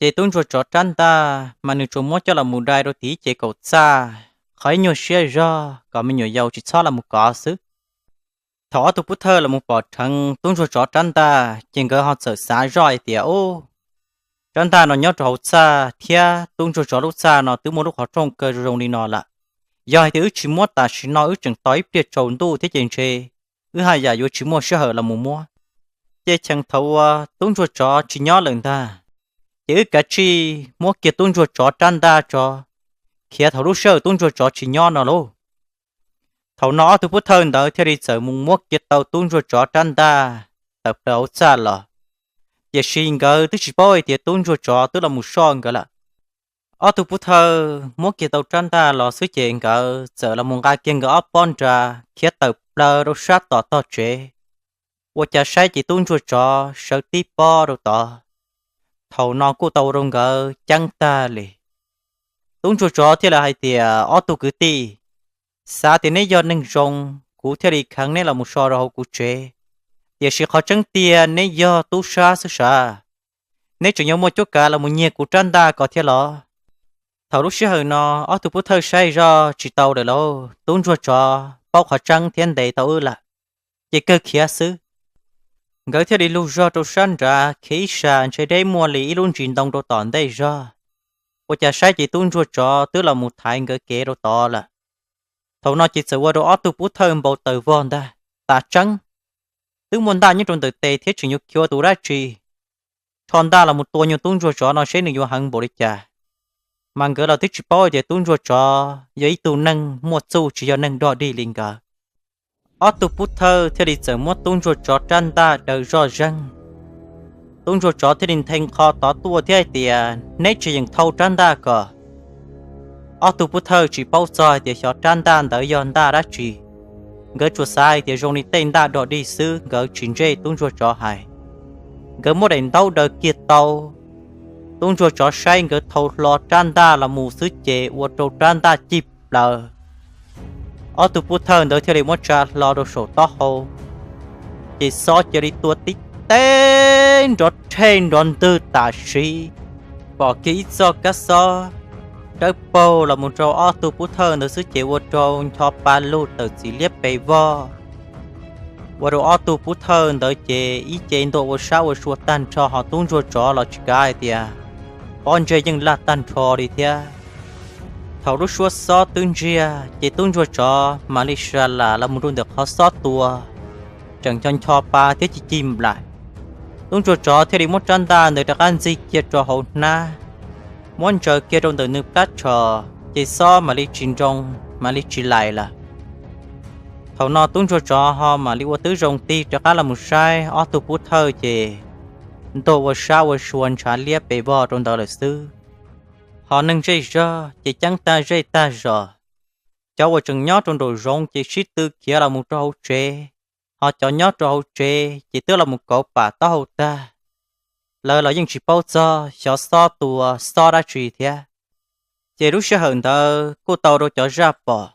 Ces tub ntsuag tsov rab ntaj mas nws tsuas muab coj los mus dai rau tim ces kaum txaj, qhov ib nyuag siab zog kom me nyuam yaus tsis txhob los mus kov xwb. Thaum ob tug pov thawj los mus pom dheev tub ntsuag tsov rab ntaj ces nkawd ho txawm xav zoj hais tias, Ub, rab ntaj no nyob rau hauv txaj thiab tub ntsuag tsov lub txaj no twb muaj lub qhov rooj kaw zoo li no lawm. Yog hais tias wb tsis muab tam sim no, wb tseem tos ib pliag tsaus ntuj thiab ces ntshe wb haj yam yuav tsis muaj sij hawm los mus muab. Ces cheem thaum uas tub ntsuag tsov tsis nyob lawm ntag, ces wb kav tsij muab kiag tub ntsuag tsov rab ntaj tso, khiav thaum lub sij hawm tub ntsuag tsov tsis nyob no lauj. Thaum no ob tug pov thawj ntawd thiaj li txawm mus muab kiag tau tub ntsuag tsov rab ntaj tawm plaws hauv txaj los. Tiam sis nkawd twb tsis paub hais tias tub ntsuag tsov twb los mus soj nkawd lawm. Ob tug pov thawj muab kiag tau rab ntaj los xwb ces nkawd txawm los mus nqa kiag nkawd ob pob nra khiav tawm plaws rau sab tom tog tsev. Ua cas saib ces tub ntsuag tsov sawv tib pob rau tod. Thaum no kuj tau rau nkawd ceeb tag li. Tub ntsuag tsov thiaj li hais tias, Ob tug kwv tij, xav tias neb yog neeg zoo, kuv thiaj li kheev neb los mus so rau hauv kuv tsev. Tiam sis qhov tseeb tiag neb yog tub sab xwb sav. Neb tseem yuav muaj cuab kav los mus nyiag kuv rab ntaj ko thiab los? Thaum lub sij hawm no ob tug pov thawj saib zoj tsis tau lawm lauj, tub ntsuag tsov paub qhov tseeb thiab ntes tau wb lawm, ces kawg khiav xwb. Nkawd thiaj li lug zog rau sab nrad khiav ib sas ntshe deb muaj li ib lub ntsis ntoo rau tom ntej zog. Ua cas saib ces tub ntsuag tsov twb los mus thaiv nkawd kev rau tod lawm. Thaum no ces txawm ua rau ob tug pov thawj npau taws vog ntag, tas tseeb, twb muaj ntaj nyob rau ntawm tes thiab tseem yuav khiav ua tus dab tsi? Rho ntaj los mus tua nyuag tub ntsuag tsov no seb nws yuav heev npaum li cas. Mas nkawd los twb tsis paub tias tub ntsuag tsov yog ib tug neeg muaj txuj tsis yog neeg dog dig li nkawd. Ob tug pov thawj thiaj li txawm muab tub ntsuag tsov rab ntaj daws zoj zeeg, Tub ntsuag tsov thiaj li nthe nqho tod tuaj thiab hais tias, Neb tsis yeem thau rab ntaj ko. Ob tug pov thawj tsis paub txog hais tias xyov rab ntaj ntawd yog ntaj dab tsi, nkawd tsuas xav hais tias zoo li tej ntaj dog dig xwb, nkawd tsis ntsej tub ntsuag tsov hais. Nkawd muab daim ntaub daws kiag tau, tub ntsuag tsov saib nkawd thau hlo rab ntaj los mus xwb ces ua rau rab ntaj cig plaws. Ob tug pov thawj ntawd thiaj li muab tsa hlo rau saum taub hau, ces xob cia li tua tib teg nrov rhej nrov ntwg tam sim, pom kiag ib txoj kab xob dawb paug los mus rau ob tug pov thawj ntawd xwb ces ua rau ncho pa lug tawm txiv liab pes vog. Ua rau ob tug pov thawj ntawd ces ib ce ntuag ua sab ua sua tag nrho, ho tub ntsuag tsov los tsis kav hais tias pob ntseg yeej laj tag nrho li thiab. Thaum lub suab xob twb ntsiag ces tub ntsuag tsov mam li sa lam los mus rau ntawm qhov xob tua, tseem ncho ncho pa thiab ci ci nplaim. Tub ntsuag tsov thiaj li muab rab ntaj ntawd rov qab ntxig kiag rau hauv hnab, muab ntsaws kiag rau ntawm nws plab tsho, ces xob mam li tsis nroo, mam li tsis lais lawm. Thaum no tub ntsuag tsov ho mam li ua tib zoo tig rov qab los mus saib ob tug pov thawj ces ntuag ua sab ua sua ntshav liab pes vog rau ntawd lawm xwb. Ho neeg zej zog ces ceeb tag zej tag zos, cov uas tseem nyob rau nraum zoov ces sib tw khiav los mus rau hauv tsev, ho cov nyob rau hauv tsev ces twb los mus kauv pam taub hau tag. Lawv los yeej tsis paub txog xyov xob tua xob dab tsi thiab. Ces lub sij hawm ntawd kuj tau rau cov zaj pom,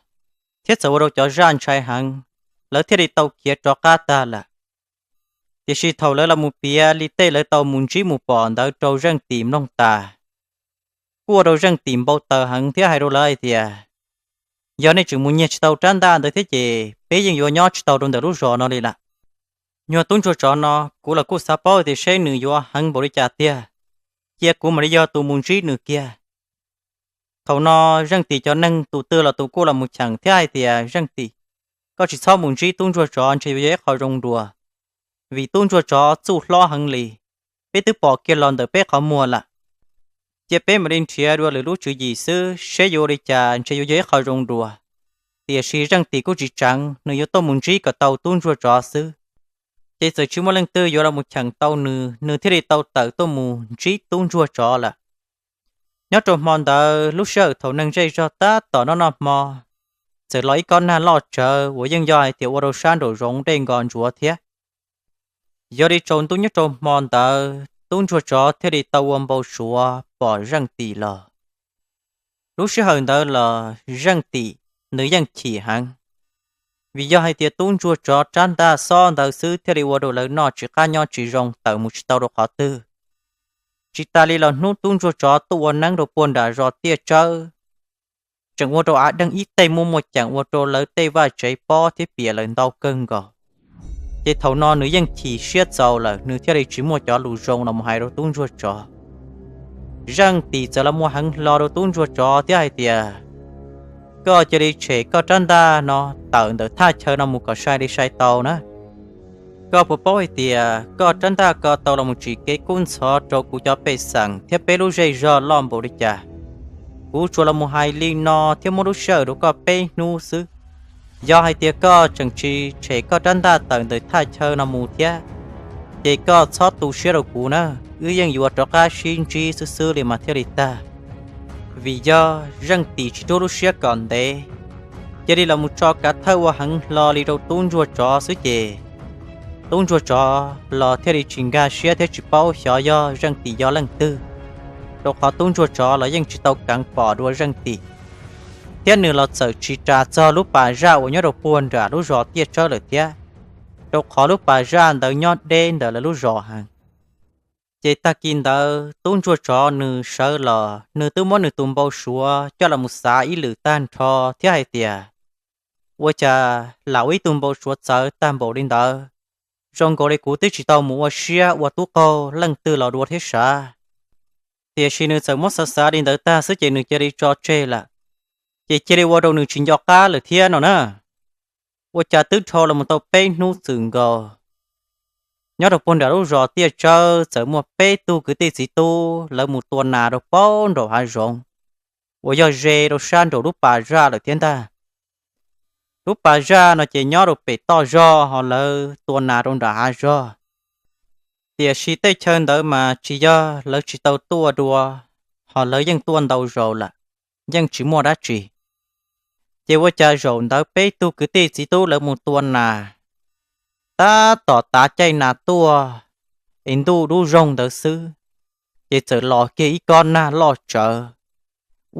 thiab txawm ua rau cov zaj ntshai heev, lawv thiaj li tau khiav rov qab tag lawm. Tiam sis thaum lawv los mus piav li tej lawv tau mus ntsib mus pom ntawd rau Zeej Tim mloog tas, kuj ua rau Zeej Tim npau taws heev thiab hais rau lawv hais tias, Yog nej tseem mus nyiag tsis tau rab ntaj ntawd thiab ces peb yeej yuav nyob tsis tau rau ntawm lub zos no li lawm. Nyuag tub ntsuag tsov no kuv los kuj xav paub tias seb nws yuav heev npaum li cas tiag, cia kuv mam li yog tus mus ntsib nws kiag. Thaum no Zeej Tim cov neeg tus twg los tus kuj los mus cheem thiab hais tias, Zeej Tim, koj tsis txhob mus ntsib tub ntsuag tsov, ntshe yuav yog ib qho zoo dua, vim tub ntsuag tsov txuj hlob heev li, peb twb pom kiag los ntawm peb qhov muag lawm. Cia peb mam li nrhiav dua lwm lub tswv yim xwb seb yuav ua li cas, ntshe yuav yog ib qho zoo dua. Tiam sis Zeej Tim kuj tsis tseev, nws yuav tuaj mus ntsib kom tau tub ntsuag tsov xwb. Ces txawm tsis muaj leej twg yuav los mus cheem tau nws, nws thiaj li tau tawm tuaj mus ntsib tub ntsuag tsov lawm. Nyob rau hmo ntawd lub sij hawm thaum neeg zej zog tab tom noj noj hmo, txawm los ib kob nag loj tsawv uas yeej yog hais tias ua rau sab nraum zoov dej nkos ntsuav thiab. Yog li tsaus ntuj nyob rau hmo ntawd tub ntsuag tsov thiaj li tau ua npau suav pom Zeej Tim los. Lub sij hawm ntawd los Zeej Tim nws yeej chim heev, vim yog hais tias tub ntsuag tsov rab ntaj xob ntawd xwb thiaj li ua rau lawv noj tsis qab nyob tsis zoo, tawm mus tsis tau rau qhov twg. Tsis tas li los hnub tub ntsuag tsov tuaj ua neeb rau puag nram zos Tiaj Tsawb, tseem ua rau av deeg ib teg muaj muaj ceem ua rau lawv tej vaj tsev pob thiab piam lawm ntau kawg nkaus. Ces thaum no nws yeej chim siab txaus lawm, nws thiaj li tsis muaj cov lus zoo los mus hais rau tub ntsuag tsov. Zeej Tim txawm los mus heev hlo rau tub ntsuag tsov thiab hais tias, Koj cia li tshem koj rab ntaj no tawm ntawm thaj chaw no mus kom sai li sai tau na. Koj puas paub hais tias koj rab ntaj ko tau los mus tsim kev kub ntxhov rau kuv cov pej xeem thiab peb lub zej zog loj npaum li cas? Kuv tsuas los mus hais li no thiab muab lub sij hawm rau koj peb hnub xwb. Yog hais tias koj tseem tsis tshem koj rab ntaj tawm ntawm thaj chaw no mus thiab, ces koj txhob tu siab rau kuv na, wb yeej yuav rov qab sib ntsib xwb xwb li mas thiaj li tag. Vim yog Zeej Tim tsis rub lub siab kom ntev, cia li los mus tso kav thawj ua heev hlo li rau tub ntsuag tsov xwb ces tub ntsuag tsov los thiaj li tsis nkag siab thiab tsis paub xyov yog Zeej Tim yog leej twg, rau qhov tub ntsuag tsov los yeej tsis tau keev pom dua Zeej Tim, thiab nws los txawm tsis ras txog lub pas zaj uas nyob rau puag nram lub zos Tiaj Tsawb lawm thiab, rau qhov lub pas zaj ntawd nyob deb ntawm lawv lub zos heev. Ces tag kis ntawd tub ntsuag tsov nws sawv los nws twb muab nws tus npau suav coj los mus xav ib lwm tag nrho thiab hais tias, Ua cas lam ua ib tug npau suav txawv tag npaum li ntawd? Zoo nkaus li kuv twb tsis tau mus ua siab ua tub qaug leej twg los dua thiab sav. Tiam sis nws txawm muab xav xav li ntawd tag xwb ces nws cia li tso tseg lawm, ces cia li ua rau nws tsis nco qab lawm thiab no na. Ua cas twb dhau los mus tau peb hnub txwm nkaus, nyob rau puag nram lub zos Tiaj Tsawb txawm muaj peb tug kwv tij txiv tub lawv mus tua nas rau pem nraum hav zoov uas yog ze rau sab nraum lub pas zaj lawm thiab ntag. Lub pas zaj no ces nyob rau pem toj zog, ho lawv tua nas rau nram hav zog. Tiam sis tej chaw ntawd mas tsis yog lawv tsis tau tuaj dua, ho lawv yeej tuaj ntau zaus lawm, yeej tsis muaj dab tsi. Ces ua cas zaum ntawd peb tug kwv tij txiv tub lawv mus tua nas, tab tom tav caij nas tuaj es ntuj dub zoog ntawd xwb, ces txawm los kiag ib kob nag loj tsawv,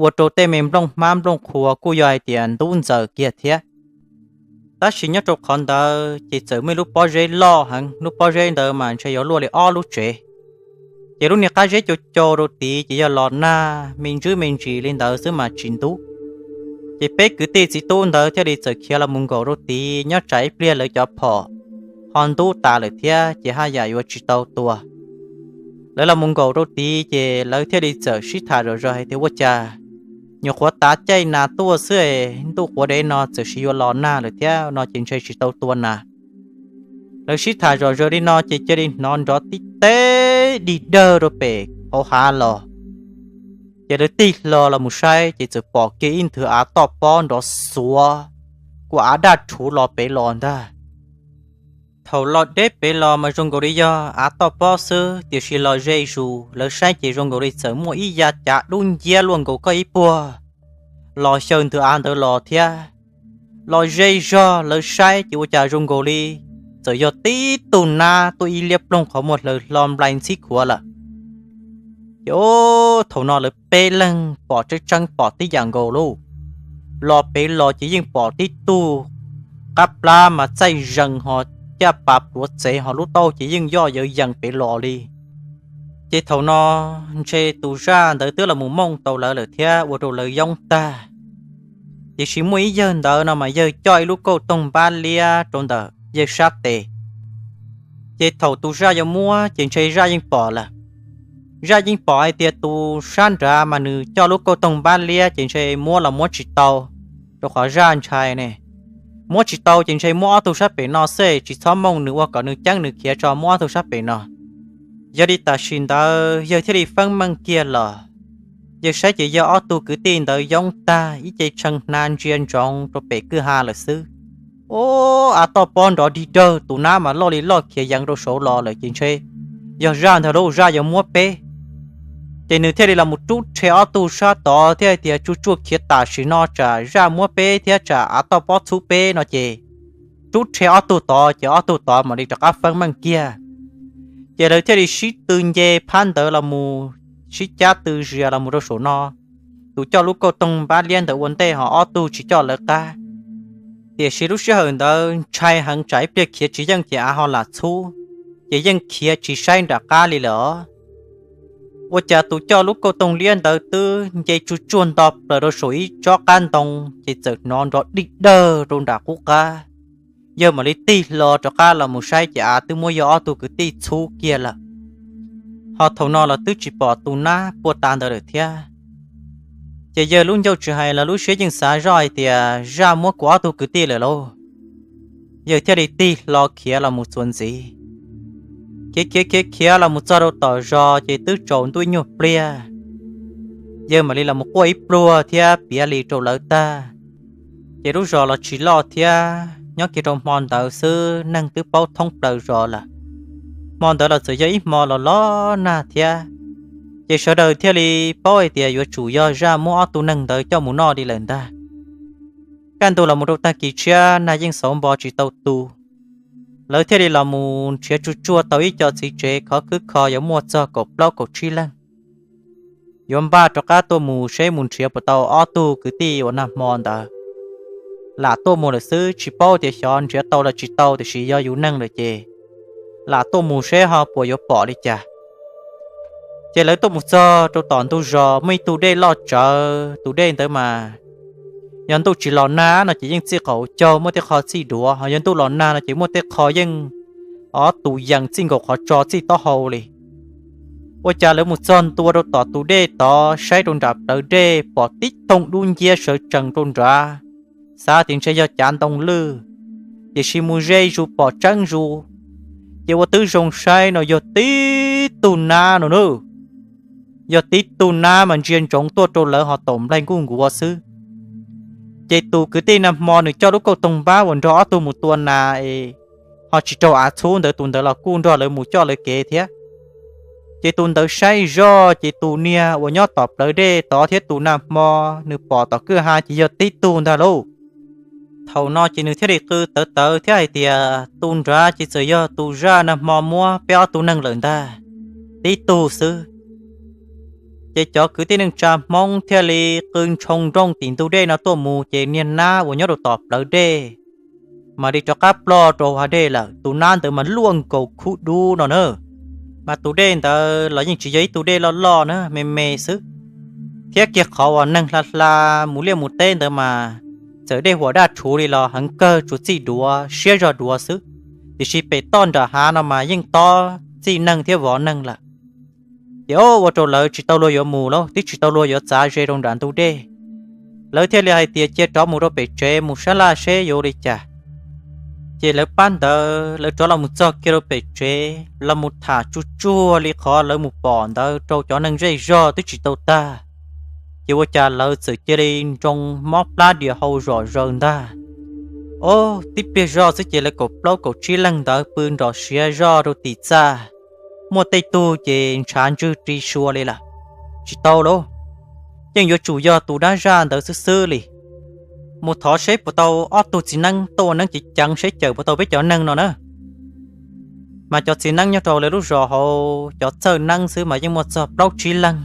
ua rau tej me nplooj hmab nplooj qhua kuj yog hais tias ntub ntxaws kiag thiab. Tab sis nyob rau qhov ntawd ces txawm muaj ib lub pob zeb loj heev, lub pob zeb ntawd mas ntshe yuav luaj li ob lub tsev. Ces lub niag qab zeb cau cau rau tid ces yog los nag me ntsis me ntsis li ntawd xwb mas tsis ntub. Ces peb kwv tij txiv tub ntawd thiaj li txawm khiav los mus nkaum rau tid, nyob tsam ib pliag lawv cov phom ho ntub tas lawm thiab ces haj yam yuav tsis tau tua. Lawv los mus nkaum rau tid ces lawv thiaj li txawm sib tham zom zaws hais tias ua cas nyuam qhuav tav caij nas tuaj xwb es ntuj quav dev no txawm sis yuav los nag lawm thiab no ces ntshe tsis tau tua nas. Lawv sib tham zom zaws li no ces cia li hnov nrov tib teb dig dawg rau pem hauv hav los. Ces lawv tig hlo los mus saib ces txawm pom kiag ib nthwv av toj pob nrov xuav, kuj av daj rhuv los pem los ntag. Thaum los deb pem los mas zoo nkaus li yog av toj pob xwb, tiam sis los ze zus lawv saib ces zoo nkaus li txawm muaj ib yav cav dub nciab luaj nkaus koj ib puag los xyaw nthwv av ntawd los thiab. Los ze zog lawv saib ces ua cas zoo nkaus li txawm yog tib tug nab tuaj ib liab ploog qhov muag hlaws hlo nplai ntxhib khuav lawm. Ces thaum no lawv peb leeg pom tseeb tseeb pom tib yam nkaus lauj. Los pem los ces yeej pom tib tug qab plab mas txaij zees ho caj pas pluav txev ho lub taub ces yeej yoj yawv yees pem los li. Ces thaum no ntshe tus zaj ntawd twb los mus mooj tau lawv lawm thiab ua rau lawv yoob tag. Tiam sis muaj ib yawg ntawd no mas yawg coj ib lub kauj toog npab liab rau ntawm yawg sab tes. Ces thaum tus zaj yuav muab ces ntshe zaj yeej pom lawm. Zaj yeej pom hais tias tus sab nrad mas nws coj lub kauj toog npab liab ces ntshe muab los muab tsis tau, rau qhov zaj ntshai ne. Muab tsis tau ces ntshe muab ob tug sab pem no xwb, tsis txhob mooj nws ua kom nws ceeb nws khiav tso, muab ob tug sab pem no. Yog li tam sim ntawd yawg thiaj li feeb meej kiag los. Yawg saib ces yog ob tug kwv tij ntawd yoob tag ib ce tshee hnav ntsia ntsoov rau pem kwj ha lawm xwb. Ub, av toj pob nrov dig dawg, tus nab mas loj li loj khiav yeev rau saud los lawm ces ntshe yog zaj ntag lauj, zaj yuav muab peb. Ces nws thiaj li los mus rub rhe ob tug sab tod thiab hais tias tsuj tsuaj khiav tam sim no tsam zaj muab peb thiab tsam av toj pob txhub peb no ces rub rhe ob tug tod ces ob tug tod mam li rov qab feeb meej kiag. Ces lawv thiaj li sib tw nce phab ntawd los mus, sib cab tw zias los mus rau saum no. Tus coj lub kauj toog npab liab ntawd ua ntej ho ob tug tsis coj lawv qab. Tiam sis lub sij hawm ntawd ntshai heev tsam ib pliag khiav tsis yeej ces av ho lam txhub, ces yeej khiav tsis saib nram qab li lawm os. Ua cas tus coj lub kauj toog liab ntawd twb nce tsuj tsuag nto plaws rau saum ib tsob qab ntoo ces txawm hnov nrov dig dawg rau nram qub qab. Yawg mam li tig hlo rov qab los mus saib ces av twb muab yawg ob tug kwv tij txhub kiag lawm. Ho thaum no los twb tsis pom tus nab puag ta ntawd lawm thiab. Ces yawg lub ncauj tsis hais los lub siab yeej xav zoj hais tias zaj muab kuv ob tug kwv tij lawm lauj. Yawg thiaj li tig hlo khiav los mus txuas ntxiv. Khiav khiav khiav khiav los mus txog rau tom zos ces twb tsaus ntuj ib nyuag pliag. Yawg mam li los mus quaj ib pluag thiab piav li rau lawv tag. Ces lub zos los tsis loj thiab, nyob kiag rau hmo ntawd xwb neeg twb paub thoob plaws zos lawm. Hmo ntawd los txawm yog ib hmo los los nag thiab, ces sawv daws thiaj li paub hais tias yuav tsum yog zaj muab ob tug neeg ntawd coj mus noj li lawm ntag. Kaj ntug los mus rau tag kis tshiab nag yeej xauv npo tsis tau tu, lawv thiaj li los mus nrhiav tsuj tsuag tau ib co txiv tsev khov khwb kho yuav muaj txog kaum plaub kaum tsib leeg. Yuav npaj rov qab tuaj mus seb mus nrhiav puas tau ob tug kwv tij uas nag hmo ntawd. Lam tuaj mus lawm xwb, tsis paub tias xyov nrhiav tau los tsis tau, tiam sis yog yus neeg lawm ces lam tuaj mus seb ho puas yuav pom li cas. Ces lawv tuaj mus txog rau tom ntug zos muaj ib tug dej loj tsawv, tus dej ntawd mas yog ntuj tsis los nag no ces yeej txij qaum caug muaj tej qho txij duav, ho yog ntuj los nag no ces muaj tej qho yeej ob tus yees txij nkaus qhov tso txij taub hau li. Ua cas lawv mus txog ntua rau tom tus dej tod saib rau nram plawv dej pom tib thooj dub nciab sawv tsees rau nrad, xav tias ntshe yog cav ntoo lwj, tiam sis mus ze zus pom tseeb zus, ces ua tib zoo saib no yog tib tug nab no na. Yog tib tug nab mas ntsia ntsoov tuaj rau lawv ho taum nplaig nkuj nkuav xwb. Ces tus kwv tij nag hmo nws coj lub kauj toog npab uas nrog ob tug mus tua nas es ho tsis raug av txhub ntawd tus ntawd los kuj nrog lawv mus coj lawv kev thiab. Ces tus ntawd saib zoj ces tus niag uas nyob tom plawv dej tod thiab tus nag hmo nws pom tom kwj ha ces yog tib tug ntag lauj. Thaum no ces nws thiaj li qw tawv tawv thiab hais tias tus nrad ces txawm yog tus zaj nag hmo muab peb ob tug neeg lawm ntag, tib tug xwb. Ces cov kwv tij neej tsa Hmoob thiaj li qw ntshoo nrooj tim ntug dej no tuaj mus ces niag nab uas nyob rau tom plawv dej mam li rov qab ploj rau hauv dej lawm. Tus nab ntawd mas luaj nkaus khub dub no na, mas tus dej ntawd los yeej tsis yog ib tug dej loj loj na, me me xwb, thiab kiag qhov uas neeg hla hla mus liaj mus teb ntawd mas txawm dej huam daj rhuv li los heev kawg tsuas txij duav siab zog duav xwb, tiam sis pem toj nram hav no mas yeej tob txij neeg thiab vov neeg lawm. Ces o, ua rau lawv tsis tau luag yuav mus lauj, twb tsis tau luag yuav txav ze rau nram ntug dej. Lawv thiaj li hais tias cia rov mus rau pem tsev mus sab laj seb yuav ua li cas. Ces lawv pab ntawd lawv rov los mus txog kiag rau pem tsev los mus tham tsuj tsuag li qhov lawv mus pom ntawd rau cov neeg zej zog twb tsis tau tag. Ces ua cas lawv txawm cia li nroo mob plab dias hau zom zaws ntag. O, tib pliag zog xwb ces lawv kaum plaub kaum tsib leeg ntawd pw nrov siav zog rau tim txaj. Muaj tej tug ces ntshav ntswg ri sua li lawm. Tsis tau lauj, yeej yuav tsum yog tus dab zaj ntawd xwb xwb li. Mus thov seb puas tau ob tug txiv neeb tuaj ua neeb ceev ceev seb cawm puas tau peb cov neeg no na. Mas cov txiv neeb nyob rau lawv lub zos hauv cov txawj neeb xwb mas yeej muaj txog plaub tsib leeg.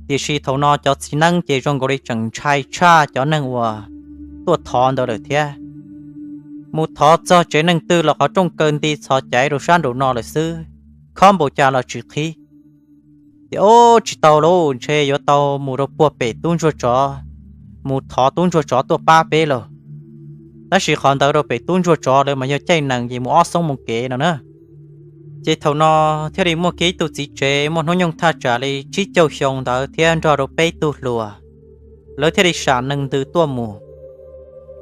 Tiam sis thaum no cov txiv neeb ces zoo nkaus li tseem ntshai tshaj cov neeg uas tuaj thov ntawd lawm thiab. Mus thov txog tsev neeg twg los qhov rooj kaw nti txhos caiv rau sab nraum no lawm xwb, khob npaum cas los tsis qhib. Ces o, tsis tau lauj, ntshe yuav tau mus rau puag pem tub ntsuag tsov, mus thov tub ntsuag tsov tuaj pab peb lauj. Tab sis qhov ntawd rau pem tub ntsuag tsov lawv mas yog caij nees ces mus ob xoob moo kev no na. Ces thaum no thiaj li muaj kiag ib tug txiv tsev muaj hnub nyoog thaj tsam li tsib caug xyoo ntawd thiab nrog rau peb tug hluas, lawv thiaj li sam nees ntws tuaj mus.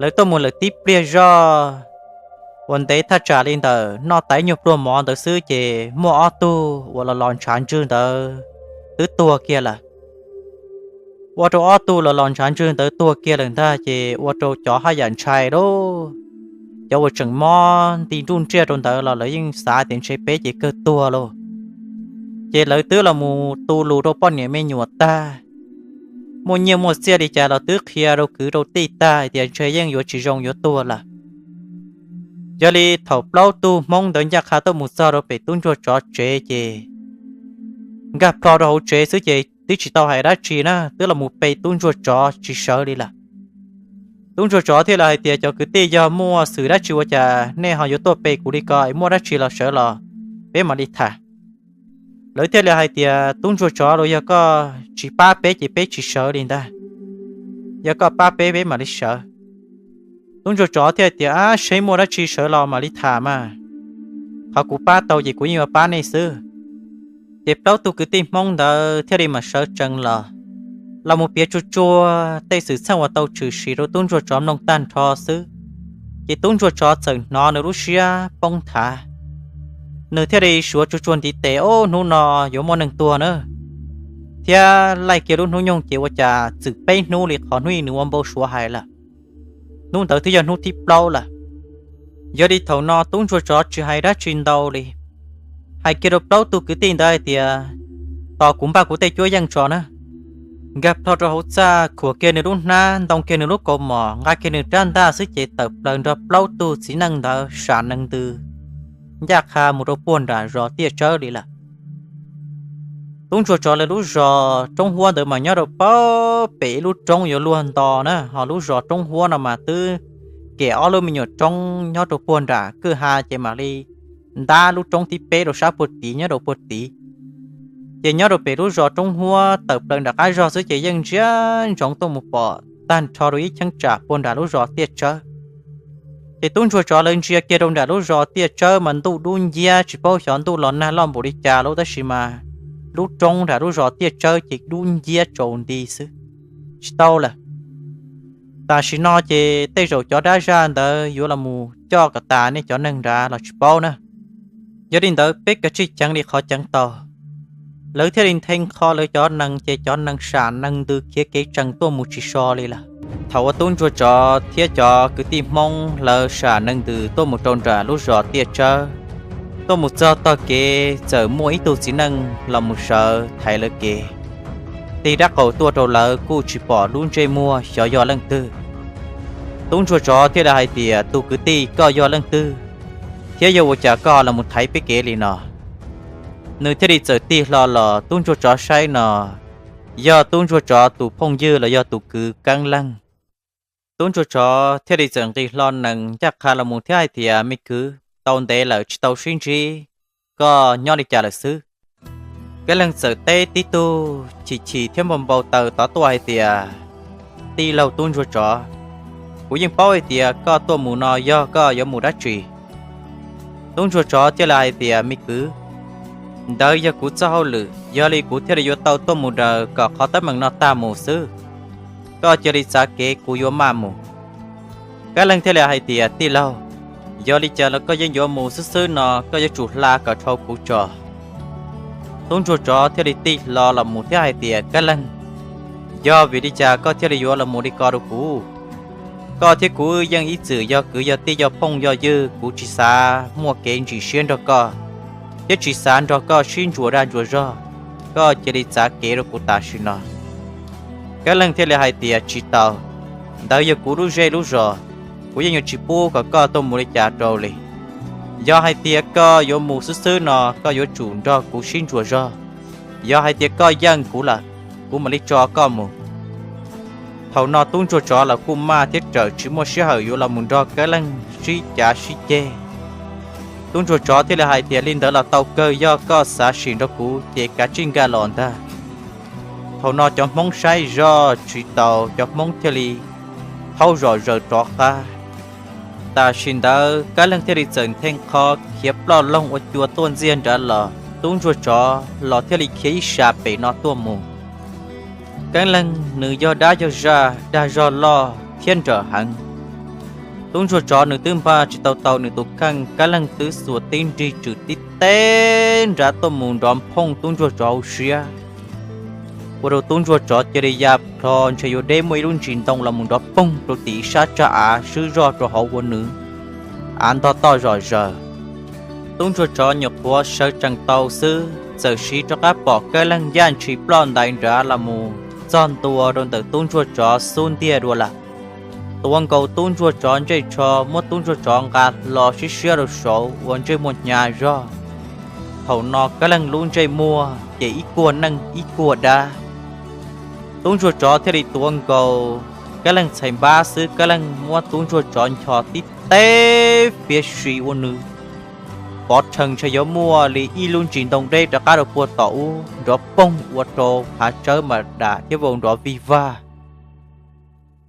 Lawv tuaj mus lawm tib pliag zog uas ntev thaj tsam li ntawm noj tau ib nyuag pluag mov ntawd xwb ces muaj ob tug uas los los ntshav ntswg ntawd twb tuag kiag lawm. Ua rau ob tug los los ntshav ntswg ntawd tuag kiag lawm ntag ces ua rau cov haj yam ntshai lauj. Cov uas tseem mob nti nruj nriaj rau ntawd los lawv yeej xav tias ntshe peb ces kawg tuag lauj. Ces lawv twb los mus tu lus rau poj niam me nyuam tag, muaj nyiaj muaj txiaj li cas los twb qhia rau kwv rau tij tag hais tias ntshe yeej yuav tsis zoo yuav tuag lawm. Yog li thaum plaub tug Hmoob ntawd ncaj qha tuaj mus txog rau pem tub ntsuag tsov tsev ces nkag plho rau hauv tsev xwb ces twb tsis tau hais dab tsi na, twb los mus pe tub ntsuag tsov tsis sawv li lawm. Tub ntsuag tsov thiaj li hais tias cov kwv tij, yog muaj xwm dab tsi ua cas nej ho yuav tuaj pe kuv li ko, muaj dab tsi los sawv los peb mam li tham. Lawv thiaj li hais tias tub ntsuag tsov, los yog koj tsis pab peb ces peb tsis sawv li ntag, yog koj pab peb peb mam li sawv. Tub ntsuag tsov thiaj tias ab, seb muaj dab tsi sawv los mam li tham mas, qhov kuv pab tau ces kuv yeej yuav pab nej xwb. Ces plaub tug kwv tij Hmoob ntawd thiaj li mam sawv tsees los, los mus piav tsuag tsuag tej xwm txheej uas tau tshwm sim rau tub ntsuag tsov mloog tag nrho xwb, ces tub ntsuag tsov txawm hnov nws lub siab poob nthav. Nws thiaj li suav tsuag tsuag ntiv tes, ob hnub no yuav muaj neeg tuag na, thiab laij kiag lub hnub nyoog ces ua cas txwm peb hnub li qhov hnub nws ua npau suav hais lawm. Hnub ntawd twb yog hnub thib plaub lawm. Yog li thaum no tub ntsuag tsov tsis hais dab tsi ntau li, hais kiag rau plaub tug kwv tij ntawd hais tias tos kuv npaj kuv tej cuab yeej tso na. Nkag plho rau hauv txaj, khuam kiag nws lub hnab, ntoo kiag nws lub kaus mom, nqa kiag nws rab ntaj xwb ces tawm plaws nrog plaub tug txiv neej ntawd sam nees ntws ncaj qha mus rau puag nram zos Tiaj Tsawb li lawm. Tub ntsuag tsov lawv lub zos Roob Huab ntawd mas nyob rau pem ib lub roob yuav luag nto na, ho lub zos Roob Huab no mas twb kem ob lub me nyuam roob nyob rau puag nram kwj ha ces mam li ntab lub roob thib peb rau sab puag tid nyob rau puag tid. Ces nyob rau pem lub zos Roob Huab tawm plaws nram qab zos xwb ces yeej ntsia ntsoov tuaj mus pom tag nrho rau ib cheeb tsam puag nram lub zos Tiaj Tsawb. Ces tub ntsuag tsov lawv ntsia kiag rau nram lub zos Tiaj Tsawb mas ntuj dub nciab, tsis paub xyov ntuj los nag loj npaum li cas lauj, tab sis mas lub roob nram lub zos Tiaj Tsawb ces dub nciab tsaus nti xwb, tsis tau lawm. Tam sim no ces tej zaum cov dab zaj ntawd yuav los mus coj kom tas nej cov neeg nrad los tsis paub na. Yog li ntawd peb kav tsij ceev li qhov ceev tau. Lawv thiaj li nthe qho lawv cov nees ces cov nees sam nees ntws khiav kev tsees tuaj mus tsis so li lawm. Thaum uas tub ntsuag tsov thiab cov kwv tij Hmoob lawv sam nees ntws tuaj mus rau nram lub zos Tiaj Tsawb, tuaj mus txog tog kev txawm muaj ib tug txiv neej los mus sawv thaiv lawv kev. Tig dab qaum tuaj rau lawv kuj tsis pom lub ntsej muag xyov yog leej twg. Tub ntsuag tsov thiaj li hais tias, Tus kwv tij, koj yog leej twg, thiab yog ua cas koj los mus thaiv peb kev li no? Nws thiaj li txawm tig hlo los, tub ntsuag tsov saib no yog tub ntsuag tsov tus phooj ywg los yog tus kwv Keeb Leej. Tub ntsuag tsov thiaj li txawm nqis hlo nees ncaj qha los mus thiab hais tias, Me kwv, tau ntev lawm tsis tau sib ntsib, koj nyob li cas lawm xwb? Keeb Leej txawm teb tib tug chim chim thiab npau npau taws tod tuaj hais tias, Tij laug tub ntsuag tsov, kuv yeej paub hais tias koj tuaj mus no yog koj yuav mus dab tsi. Tub ntsuag tsov thiaj li hais tias, Me kwv, ntawd yog kuv txoj hauj lwm, yog li kuv thiaj li yuav tau tuaj mus daws kom qhov teeb meem no tag mus xwb. Koj cia li txav kev, kuv yuav maj mus. Keeb Leej thiaj li hais tias, Tij laug, yog li cas los koj yeej yuav mus xwb xwb no, koj yuav tsum hla kom dhau kuv tso. Tub ntsuag tsov thiaj li tig hlo los mus thiab hais tias, Keeb Leej, yog vim li cas koj thiaj li yuav los mus li ko rau kuv? Koj thiab kuv yeej ib txwm yog kwv yog tij yog phooj yog ywg, kuv tsis xav muaj kev ntsim siab nrog koj, thiab tsis xav nrog koj sib ntsuas dag ntsuas zog. Koj cia li txav kev rau kuv tam sim no. Keeb Leej thiaj li hais tias, Tsis tau, ntawd yog kuv lub zej lub zos, kuv yeej yuav tsis pub kom koj tuaj mus li cas rau li. Yog hais tias koj yuav mus xwb xwb no, koj yuav tsum nrog kuv sib ntsuas zog. Yog hais tias koj yeej kuv lawm, kuv mam li tso koj mus. Thaum no tub ntsuag tsov los kuj maj thiab rawm tsis muaj sij hawm yuav los mus nrog Keeb Leej sib cav sib ceg. Tub ntsuag tsov thiaj li hais tias, Li ntawd los tau kawg, yog koj xav sim nrog kuv ces kav tsij nkag los ntag. Thaum no cov Hmoob saib zoj tsis taus, cov Hmoob thiaj li thaub zom zaws rov qab. Tam sim ntawd Kab Leej thiaj li txawm nthe qho khiav ploj loog ua cua tuaj ntxiag nrad los, tub ntsuag tsov los thiaj li khiav ib sab pem no tuaj mus. Kab Leej nws yog dab yog zaj dag zog loj thiab nrawm heev. Tub ntsuag tsov nws twb npaj tsis tau tau nws tus kheej, Kab Leej twb xuas tib nrig tswm tib teb nrad tuaj mus nrov phooj tub ntsuag tsov hauv siab, ua rau tub ntsuag tsov cia li ya plho ntshe yuav deb muaj ib lub ntsis ntoo los mus nrov poog rau tim ib sab tsag av swb zog rau hauv ua nws av ntog toj zom zaws. Tub ntsuag tsov nyuam qhuav sawv tsees tau xwb, txawm siv rov qab pom Kab Leej yaj ntshis ploj ntais nrad los mus txog ntua rau ntawm tub ntsuag tsov xub ntiag dua lawm. Tuav nkaus tub ntsuag tsov ntsej tsho, muab tub ntsuag tsov nqa hlo siab siab rau saud ua ntsej muag hnyav zog. Thaum no Kab Leej lub ntsej muag ces ib kuag neej ib kuag dab. Tub ntsuag tsov thiaj li tuav nkaus Kab Leej txhais npab xwb, Kab Leej muab tub ntsuag tsov ncho tib teb fiav si ua nws pov rhees ntshe yuav muaj li ib lub ntsis ntoo deb rov qab rau puag tom ub nrov poog ua rau hav tsawb mas dam thiab vau nrov vij vag.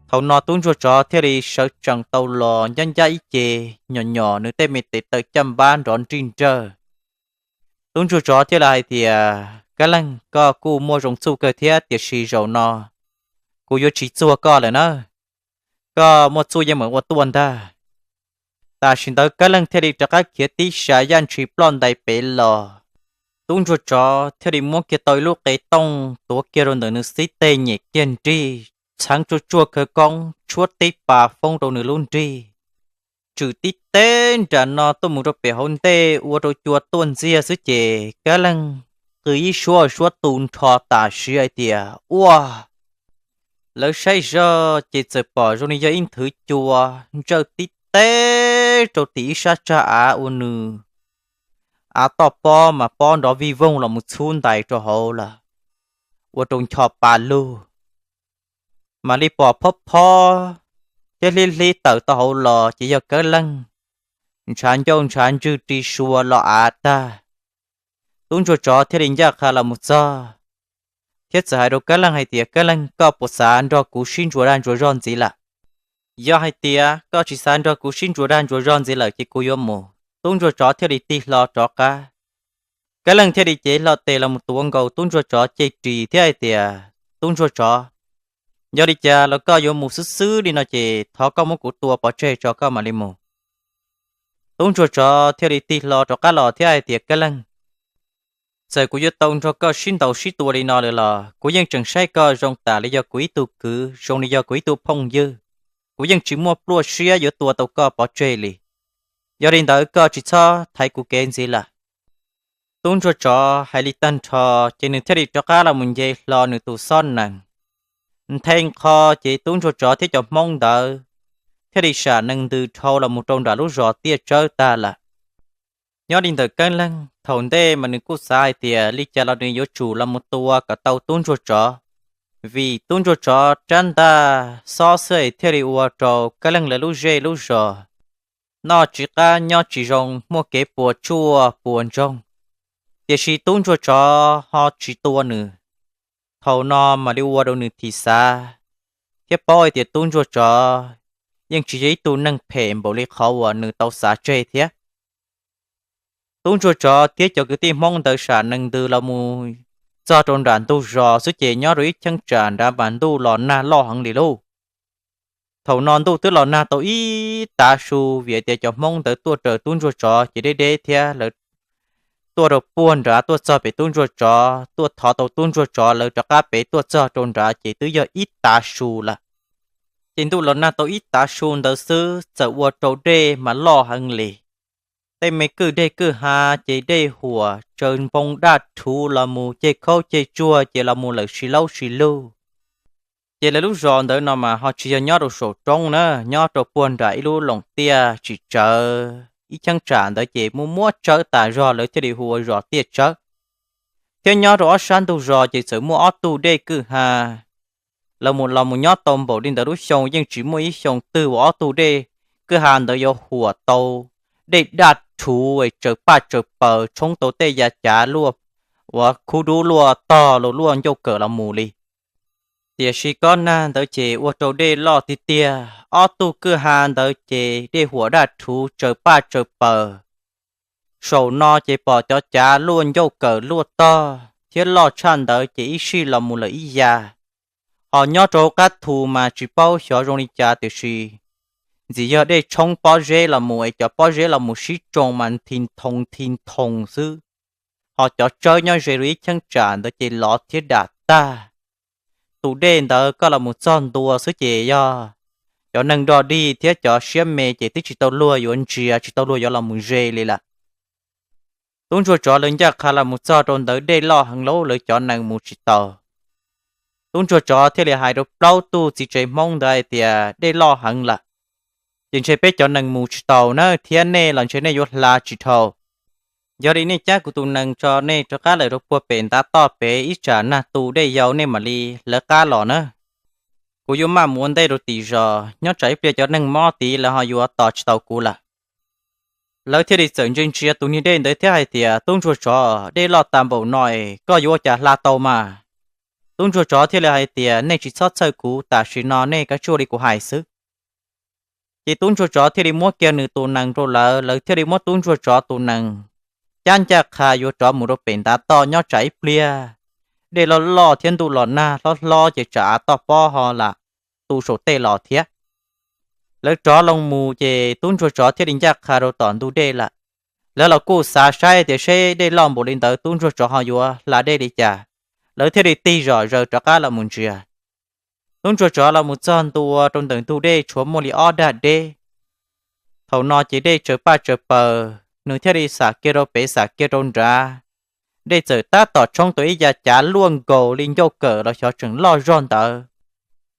Thaum no tub ntsuag tsov thiaj li sawv tsees tau los ncab ncab ib ce, nyom nyom nws tej me tes taw caj npab nrov nrij nrawj. Tub ntsuag tsov thiaj li hais tias, Kab Leej, koj kuj muaj zoo txuj kawg thiab, tiam sis zaum no kuv yuav tsis txuag koj lawm na. Koj muaj txuj yeej meem ua tuaj ntag. Tam sim ntawd Kab Leej thiaj li rov qab khiav tib sab yaj ntshis ploj ntais pem los. Tub ntsuag tsov thiaj li muab kiag tau ib lub qe tooj tuav kiag rau ntawm nws xib teg, nyem kiag nrig, txheev tsuaj tsuaj khawv koob tshuab tib pas foob rau nws lub nrig. Tswm tib teb nram no tuaj mus rau pem hauv ntej ua rau cua tuaj ntxiag xwb ces Kab Leej qw ib suab suab tu nrho tam sim hais tias, Ua! Lawv saib zoj ces txawm pom zoo li yog ib nthwv cua ntsawj tib teb rau tim ib sab tsag av ua nws av toj pob mas pob nrov vij voog los mus txhub ntais rau hauv lawm, ua rau ncho pa lug. Mam li pom phob phob thiab hlib hlib tawm tau hauv los ces yog Kab Leej ntshav ncauj ntshav ntswg ri sua los av tag. Tub ntsuag tsov thiaj li ncaj qha los mus txog thiab txawm hais rau Kab Leej hais tias, Kab Leej, koj puas xav nrog kuv sib ntsuas dag ntsuas zog ntxiv lawm? Yog hais tias koj tsis xav nrog kuv sib ntsuas dag ntsuas zog ntxiv lawm ces kuv yuav mus. Tub ntsuag tsov thiaj li tig hlo rov qab. Kab Leej thiaj li cev hlo tes los mus tuav nkaus tub ntsuag tsov ceg ris thiab hais tias, Tub ntsuag tsov, yog li cas los koj yuav mus xwb xwb li no ces thov koj muab kuv tua pov tseg tso koj mam li mus. Tub ntsuag tsov thiaj li tig hlo rov qab los thiab hais tias, Kab Leej, Txawm kuv yuav tau nrog koj sib ntaus sib tua li no lawm los kuv yeej tseem saib koj zoo tas li yog kuv ib tug kwv, zoo li yog kuv ib tug phooj ywg. Kuv yeej tsis muaj pluaj siab yuav tua tau koj pov tseg li. Yog li ntawd koj tsis txhob thaiv kuv kev ntxiv lawm. Tub ntsuag tsov hais li tag nrho, ces nws thiaj li rov qab los mus nce hlo nws tus xob nees. Nthe nqho, ces tub ntsuag tsov thiab cov hmoob ntawd thiaj li sam nees ntws dhau los mus rau nram lub zos tiaj tsawb tag lawm. Nyob li ntawm Keeb Leej, thaum ntej mas nws kuj xav hais tias li cas los nws yuav tsum los mus tua kom tau tub ntsuag tsov, vim tub ntsuag tsov rab ntaj xob xwb es thiaj li ua rau Keeb Leej lawv lub zej lub zos noj tsis qab nyob tsis zoo, muaj kev puas tsuaj puas ntsoog. Tiam sis tub ntsuag tsov ho tsis tua nws, thaum no mam li ua rau nws thim xav thiab paub hais tias tub ntsuag tsov yeej tsis yog ib tug neeg phem npaum li qhov uas nws tau xav tseg thiab. Tub ntsuag tsov thiab cov kwv tij hmoob ntawd sam nees ntws los mus txog rau nram ntug zos xwb ces nyob rau ib cheeb tsam nrad mas ntuj los nag loj heev li lauj. Thaum no ntuj twb los nag tau ib tav su vim tias cov hmoob ntawd tuaj raws tub ntsuag tsov ces deb deb thiab lawv tuaj rau puag nrad tuaj txog pem tub ntsuag tsov, tuaj thov tau tub ntsuag tsov lawv rov qab pem tuaj txog rau nrad ces twb yog ib tav su lawm. Ces ntuj los nag tau ib tav su ntawd xwb txawm ua rau dej mas loj heev li. Tej me kwj deg kwj ha ces dej huam tsaws npoo daj rhuv los mus ceg khaub ceg tsuag ces los mus lawm si laub si lug. Ces lawv lub zos ntawd no mas ho tsis yog nyob rau saum roob na, nyob rau puag nram ib lub loos tiaj tsis tsawv, ib cheeb tsam ntawd ces muaj muab tsawb tas zog lawv thiaj li hu ua zos tiaj tsawb. Thiab nyob rau ob sab ntug zos ces txawm muaj ob tug dej kwj ha los mus los mus nyob tau npaum li ntawd lub xyoo yeej tsis muaj ib xyoo twg uas ob tug dej kwj ha ntawd yuav huam tau dej daj rhuv tsaws paj tsaws paws tshoob tau tej yav cav luaj, uas khub dub luaj tog los luaj ncauj kawm los mus li. Tiam sis kob nag ntawd ces ua rau dej loj tiag tiag, ob tug kwj ha ntawd ces dej huam daj rhuv tsaws paj tsaws paws. Saum no ces pom cov cav luaj ncauj kawm luaj tog thiab loj tshaj ntawd ces ib sij los mus lawm ib yam. Ho nyob rau hauv qab thu mas tsis paub xyov zoo li cas tiam sis ntxim yog dej tshoob pob zeb los mus es cov pob zeb los mus sib tsoo mas nthi nthoos nthi nthoos xwb. Ho cov tsawb nyob ze rau ib cheeb tsam ntawd ces lov thiab dam tag. Tus dej ntawd koj los mus txog ntua xwb ces yog cov neeg dog dig thiab cov siab me ces twb tsis tau luag yuav ntsia tsis tau luag yuav los mus ze li lawm. Tub ntsuag tsov lawv ncaj qha los mus txog rau ntawd dej loj heev lauj, lawv cov nees mus tsis tau. Tub ntsuag tsov thiaj li hais rau plaub tug txiv tsev hmoob ntawd hais tias dej loj heev lawm, ces ntshe peb cov nees mus tsis tau na thiab nej los ntshe nej yuav hla tsis dhau. Yog li nej cab kuv tus nees tso nej rov qab lawm rau puag pem ntav toj pem ib tsam nag tu dej yau nej mam li lawv qab los na. Kuv yuav maj mus ua ntej rau tim zos, nyob tsam ib pliag cov neeg mob tid lawv ho yuav tos tsis tau kuv lawm. Lawv thiaj li txawm ntsia ntsia tus niag dej ntawd thiab hais tias, tub ntsuag tsov, dej loj tas npaum no es koj yuav ua cas hla tau mas? Tub ntsuag tsov thiaj li hais tias, nej tsis txhob txhawj kuv, tam sim no nej kav tsij ua li kuv hais xwb. Ces tub ntsuag tsov thiaj li muab kiag nws tus nees rau lawv, lawv thiaj li muab tub ntsuag tsov tus nees cab ncaj qha yuav rov mus rau pem ntav toj, nyob tsam ib pliag dej loj loj thiab ntuj los nag hlob hlob ces tsam av toj pob ho lam tu saum tej los thiab. Lawv rov loo mus ces tub ntsuag tsov thiaj li ncaj qha rau tom ntug dej lawm. Lawv los kuj xav saib tias seb dej loj npaum li ntawd tub ntsuag tsov ho yuav hla dej li cas, lawv thiaj li tig zom zaws rov qab los mus ntsia. Tub ntsuag tsov los mus txog ntua rau ntawm ntug dej tshuav muaj li ob dag deb. Thaum no ces dej tsaws paj tsaws paws, nws thiaj li xam kiag rau pem xam kiag rau nrad. Dej txawm tab tom tshoob tau ib yav cav luaj nkaus li ncauj kawm los xyov tseem loj zog ntawd,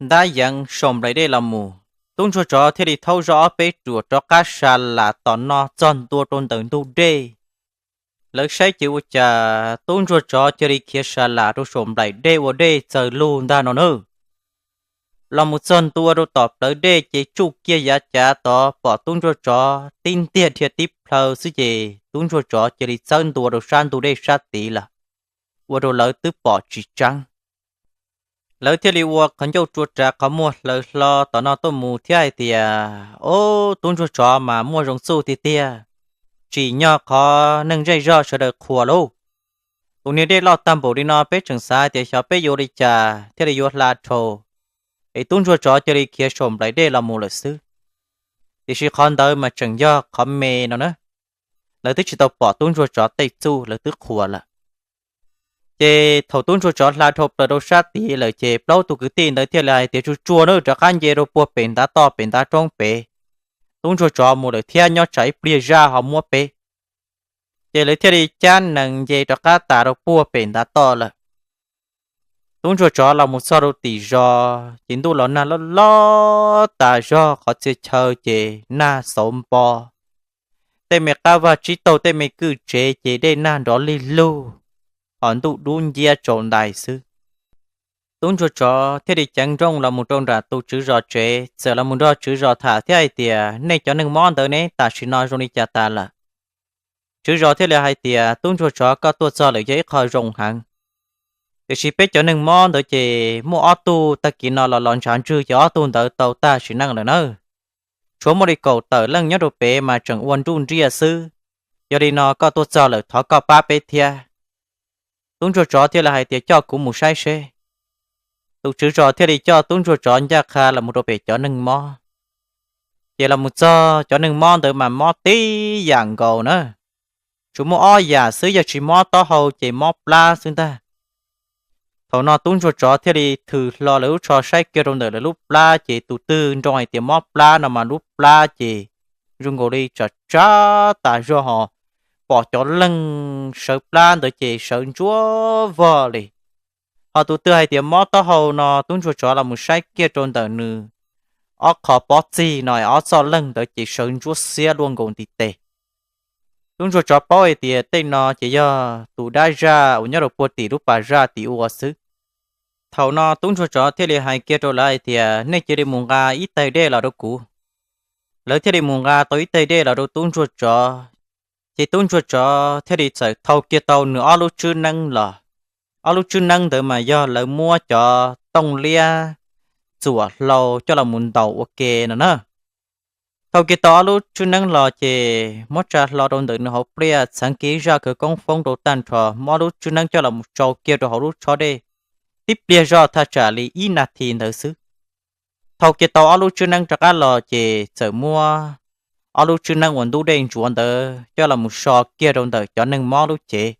ntab yeev saum nplaim dej los mus. Tub ntsuag tsov thiaj li thaub zog ob peb ruam rov qab sa lam tom no txog ntua rau ntawm ntug dej. Lawv saib ces ua cas tub ntsuag tsov cia li khiav sa lam rau saum nplaim dej ua dej txawg lug ntag no na. Los mus txog ntua rau tom plawv dej ces tsuj kiag yav cav tod pom tub ntsuag tsov tib ntiag dhia tib plhaw xwb ces tub ntsuag tsov cia li txawb ntua rau sab ntug dej sab tid lawm, ua rau lawv twb pom tsis tseeb. Lawv thiaj li ua qhov ncauj rua rav qhov muag hlaws hlo tom no tuaj mus thiab hais tias, ob, tub ntsuag tsov mas muaj zoo txuj tiag tiag, tsim nyog qhov neeg zej zog sawv daws qhuas lauj. Tus niag dej loj tag npaum li no peb tseem xav tias xyov peb yuav li cas thiaj li yuav hla dhau, es tub ntsuag tsov cia li khiav saum nplaim dej los mus lawm xwb. Tiam sis qhov ntawd mas tseem yog qhov me no na, lawv twb tsis tau pom tub ntsuag tsov tej txuj lawv twb qhuas lawm. Ces thaum tub ntsuag tsov hla dhau plaws rau sab tid lawm ces plaub tug kwv tij ntawd thiaj li hais tias, Tsuag tsuag na, rov qab nce rau puag pem ntav toj pem ntav roob pem. Tub ntsuag tsov mus lawm thiab, nyob tsam ib pliag zaj ho muab peb. Ces lawv thiaj li cab nees nce rov qab tas rau puag pem ntav toj lawm. Tub ntsuag tsov los mus txog rau tim zos ces ntuj los nag loj loj tas zog, qhov txhia chaw ces nag xauv npo. Tej me qab vaj tsib taug, tej me kwj tsev ces dej nag nrov lig lug, ho ntuj dub nciab tsaus ntais xwb. Tub ntsuag tsov thiaj li ceev nrooj los mus rau nram tus tswv zos tsev, txawm los mus nrog tswv zos tham thiab hais tias, Nej cov neeg mob ntawd ne, tam sim no zoo li cas tas lawm? Tswv zos thiaj li hais tias, Tub ntsuag tsov, koj tuaj txog lawm yog ib qho zoo heev. Tiam sis peb cov neeg mob ntawd ces muaj ob tug tag kis no los los ntshav ntswg ces ob tug ntawd tau tag sim neej lawm na. Tshuav muaj li kaum tawm leej nyob rau pem mas tseem ua nruj nriaj xwb. Yog li no koj tuaj txog lawm thov koj pab peb thiab. Tub ntsuag tsov thiaj li hais tias, Coj kuv mus saib seb. Tus tswv zos thiaj li coj tub ntsuag tsov ncaj qha los mus rau pem cov neeg mob. Ces los mus txog cov neeg mob ntawd mas mob tib yam nkaus na. Tsuas muaj ob yam xwb, yog tsis mob taub hau ces mob plab xwb ntag. Thaum no tub ntsuag tsov thiaj li thws hlo lawv lub tsho saib kiag rau ntawm lawv lub plab ces tus twg nroo hais tias mob plab no mas lub plab ces zoo nkaus li tsam tsab tas zog ho pom cov leeg sawv plab ntawd ces sawv ntsuab vog li. Ho tus twg hais tias mob taub hau no tub ntsuag tsov los mus saib kiag rau ntawm nws ob qho pob txig no ob txoj leeg ntawd ces sawv ntsuab xiab luaj nkaus ntiv tes. Tub ntsuag tsov paub hais tias tej no ces yog tus dab zaj uas nyob rau puag tim lub pas zaj tim ua xwb. Thaum no tub ntsuag tsov thiaj li hais kiag rau lawv hais tias, Nej cia li mus nqa ib tais dej los rau kuv. Lawv thiaj li mus nqa tau ib tais dej los rau tub ntsuag tsov. Ces tub ntsuag tsov thiaj li txawm thau kiag tau nws ob lub tswb neeb los. Ob lub tswb neeb ntawd mas yog lawv muab cov tooj liab txuam hlau coj los mus ntaus ua ke no na. Thau kiag tau ob lub tswb neeb los ces muab tsa hlo rau ntawm nws hauv pliaj, txheev kiag ib zaj khawv koob foob rau tag nrho, muab ob lub tswb neeb coj los mus tsau kiag rau hauv lub tshob dej. Tib pliag zoj thaj tsam li ib nas this ntawd xwb. Thau kiag tau ob lub tswb neeb rov qab los ces txawm muab ob lub tswb neeb uas ntub dej ntsuav ntawd coj los mus so kiag rau ntawm cov neeg mob lub cev.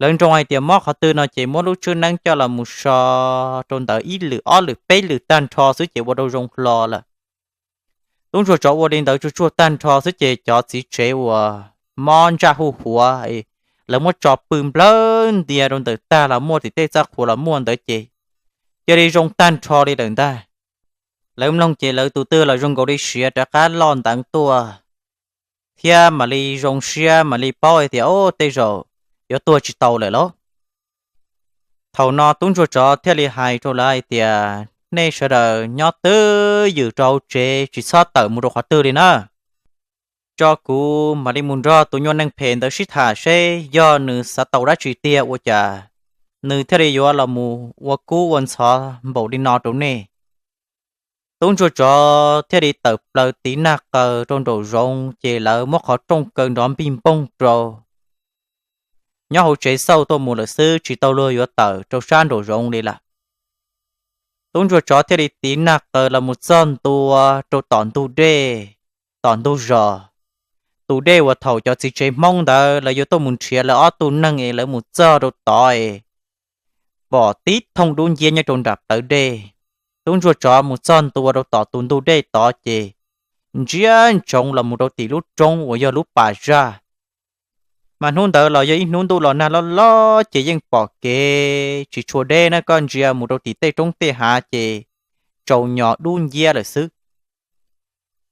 Lawv nroo hais tias mob qhov twg no ces muab lub tswb neeb coj los mus so rau ntawd ib lwm ob lwm peb lwm tag nrho xwb ces ua rau zoo hlo lawm. Tub ntsuag tsov ua li ntawd tsuag tsuag tag nrho xwb ces cov txiv tsev uas mob ntsaj huj huav, lawv muab tso pw nplawg ntias rau ntawm tag los muaj, tim tej txaj qhua los muaj ntawd ces cia li zoo tag nrho li lawm ntag. Lawv mloog ces lawv tus twg los zoo nkaus li siav rov qab loj nteev tuaj, thiab mam li zoo siab mam li paub hais tias, Ob, tej zaum yuav tuag tsis tau lawm lauj. Thaum no tub ntsuag tsov thiaj li hais rau lawv hais tias, Nej sawv daws nyob twj ywm rau hauv tsev tsis txhob tawm mus rau qhov twg li na. Tso kuv mam li mus nrog tus nyuag neeg phem ntawd sib tham seb yog nws xav tau dab tsi tiag ua cas nws thiaj li yuav los mus ua kub ua ntxhov npaum li no rau nej. Tub ntsuag tsov thiaj li tawm plaws tiv nag qaws rau nraum zoov ces lawv muab qhov rooj kaw nrov npij npoog rau. Nyob hauv tsev xauj tuaj mus lawm xwb tsis tau luag yuav tawm rau sab nraum zoov li lawm. Tub ntsuag tsov thiaj li tiv nag qaws los mus txog ntua rau tom ntug dej, tom ntug zos. Tus dej uas thaum cov txiv tsev Hmoob ntawd lawv yuav tuaj mus nrhiav lawv ob tug neeg es lawv mus txog rau tod es pom tib thooj dub nciab nyob rau nram plawv dej. Tub ntsuag tsov mus txog ntua rau tom tus ntug dej tod ces ntsia ntsoov los mus rau tim lub roob uas yog lub pas zaj. Mas hnub ntawd los yog ib hnub ntuj los nag loj loj ces yeej pom kev tsis tshua deb na, koj ntsia mus rau tim tej roob tej hav ces tsaus nyos dub nciab lawm xwb.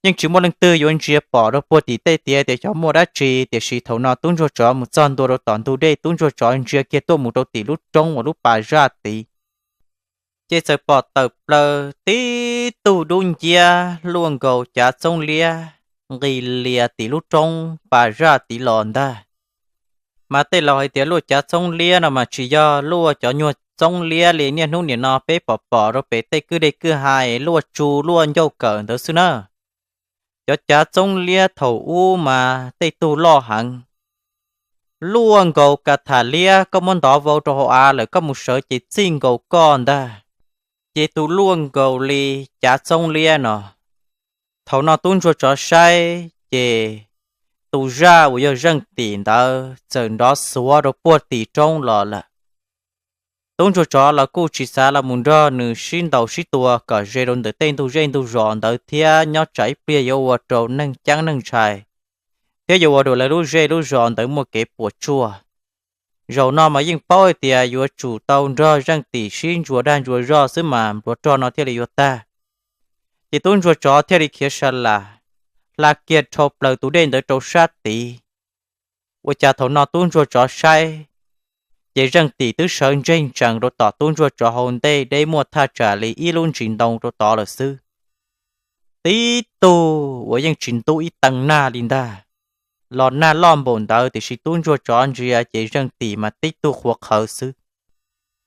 Yeej tsis muaj leej twg yuav ntsia pom rau puag tim tej tiav tias xyov muaj dab tsi, tiam sis thaum no tub ntsuag tsov mus txog ntua rau tom ntug dej, tub ntsuag tsov ntsia kiag tuaj mus rau tim lub roob uas lub pas zaj tid, ces txawm pom tawm plaws tib tug dub nciab luaj nkaus cav txoob liab nqis lias tim lub roob pas zaj tid los ntag. Mas tej laus hais tias luaj cav txoob liab no mas tsis yog luaj cov nyuag txoob liab li niaj hnub nim no peb pom pom rau pem tej kwj deg kwj ha luaj tsu luaj ncauj kawm ntawd xwb na. Cov cav txoob liab thaum ub mas tej tug loj heev, luaj nkaus ka tham liab, koj muab ntov vau rau hauv av lawm koj mus sawv ces txij nkaus koj ntag. Ces tus luaj nkaus li cav txoob liab no. Thaum no tub ntsuag tsov saib ces tus zaj uas yog zeej tim ntawd txawm nrov xuav rau puag tim roob los lawm. Tub ntsuag tsov los kuj tsis xav los mus nrog nws sib ntaus sib tua kom ze rau ntawm tej ntug zej ntug zos ntawd thiab nyob tsam ib pliag yuav ua rau neeg ceeb neeg ntshai, thiab yuav ua rau lawv lub zej lub zos ntawd muaj kev puas tsuaj. Zaum no mas yeej paub hais tias yuav tsum tau nrog Zeej Tim sib ntsuas dag ntsuas zog xwb mas npluav rog no thiaj li yuav tag. Ces tub ntsuag tsov thiaj li khiav sa las, hla kiag dhau plaws tus dej ntawd rau sab tid. Ua cas thaum no tub ntsuag tsov saib, ces Zeej Tim twb sawv ntseg ntsees rau tom tub ntsuag tsov hauv ntej deb muaj thaj tsam li ib lub ntsis ntoo rau tod lawm xwb. Tib tug uas yeej tsis ntub ib tee nag li ntag, los nag loj npaum ntawd tiam sis tub ntsuag tsov ntsia ces Zeej Tim mas tib tug qhuav qhawv xwb.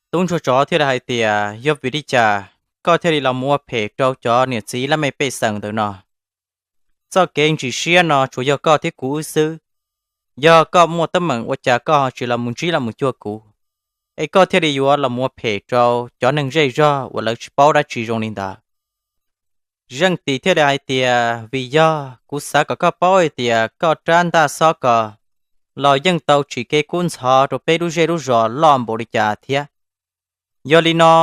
Tub ntsuag tsov thiaj li hais tias, yog vim li cas koj thiaj li los mus ua phem rau cov niam txiv laj mej pej xeem ntawm no? Txoj kev ntsis siab no tsuas yog koj thiab kuv wb xwb. Yog koj muaj teeb meem ua cas koj ho tsis los mus ntsib los mus cuag kuv, es koj thiaj li yuav los mus ua phem rau cov neeg zej zog uas lawv tsis paub dab tsi zoo li ntawd? Zeej Tim thiaj li hais tias, vim yog kuv xav kom koj paub hais tias koj rab ntaj xob ko los yeej tau tsim kev kub ntxhov rau peb lub zej lub zos loj npaum li cas thiab. Yog li no,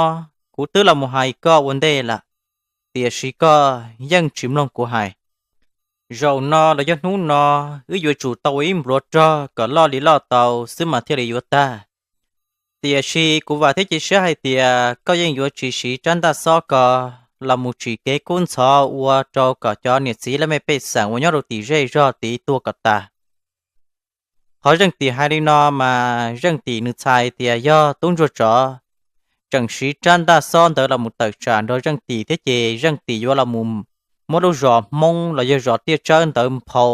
kuv twb los mus hais koj ua ntej lawm, tiam sis koj yeej tsis mloog kuv hais. Zaum no los yog hnub no, wb yuav tsum tau ua ib npluav rog kom loj li loj tau xwb mas thiaj li yuav tag. Tiam sis kuv vam thiab cia siab hais tias koj yeej yuav tsis siv rab ntaj xob ko los mus tsim kev kub ntxhov ua rau kom cov niam txiv laj mej pej xeem uas nyob rau tim zej zog tid tuag kom tas. Qhov Zeej Tim hais li no mas Zeej Tim nws txhais tias yog tub ntsuag tsov tseem siv rab ntaj xob ntawd los mus tawm tsam nrog Zeej Tim thiab ces Zeej Tim yuav los mus muab lub zos Hmoob los yog zos Tiaj Tsawb ntawd nphau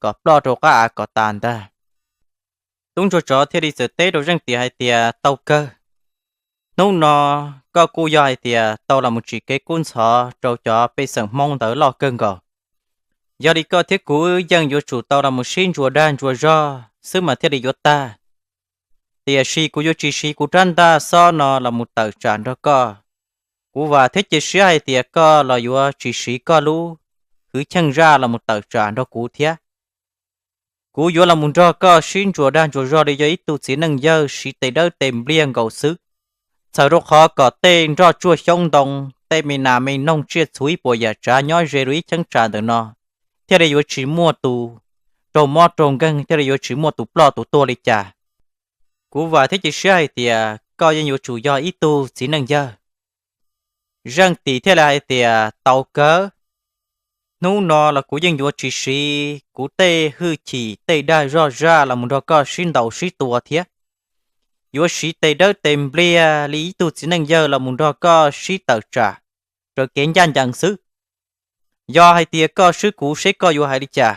kom ploj rau qab av kom tas ntag. Tub ntsuag tsov thiaj li txawm teb rau Zeej Tim hais tias, tau kawg, hnub no koj kuj yog hais tias tau los mus tsim kev kub ntxhov rau cov pej xeem Hmoob ntawd loj kawg nkaus. Yog li koj thiab kuv yeej yuav tsum tau los mus sib ntsuas dag ntsuas zog xwb mas thiaj li yuav tag. Tiam sis kuv yuav tsis siv kuv rab ntaj xob no los mus tawm tsam nrog koj. Kuv vam thiab cia siab hais tias koj los yuav tsis siv koj lub hwj chim zaj los mus tawm tsam nrog kuv thiab. Kuv yuav los mus nrog koj sib ntsuas dag ntsuas zog li yog ib tug txiv neej yawg siv tes dawb tes npliag nkaus xwb, txhawm rau qhov kom tej nroj tsuag xyoob ntoo, tej me nas me noog tsiaj txhu ib puas yam tsav nyob ze rau ib cheeb tsam ntawm no thiaj li yuav tsis muaj tus raug mob raug nkeeg, thiaj li yuav tsis muaj tus ploj tus tuag li cas. Kuv vam thiab cia siab hais tias koj yeej yuav tsum yog ib tug txiv neej yawg. Zeej Tim thiaj li hais tias, tau kawg, hnub no los kuv yeej yuav tsis siv kuv tej hwj chim tej dag zoj zaj los mus nrog koj sib ntaus sib tua thiab. Yuav siv tes dawb tes npliag li ib tug txiv neej yawg los mus nrog koj sib tawm tsam raws kev ncaj ncees xwb. Yog hais tias koj swb kuv seb koj yuav hais li cas?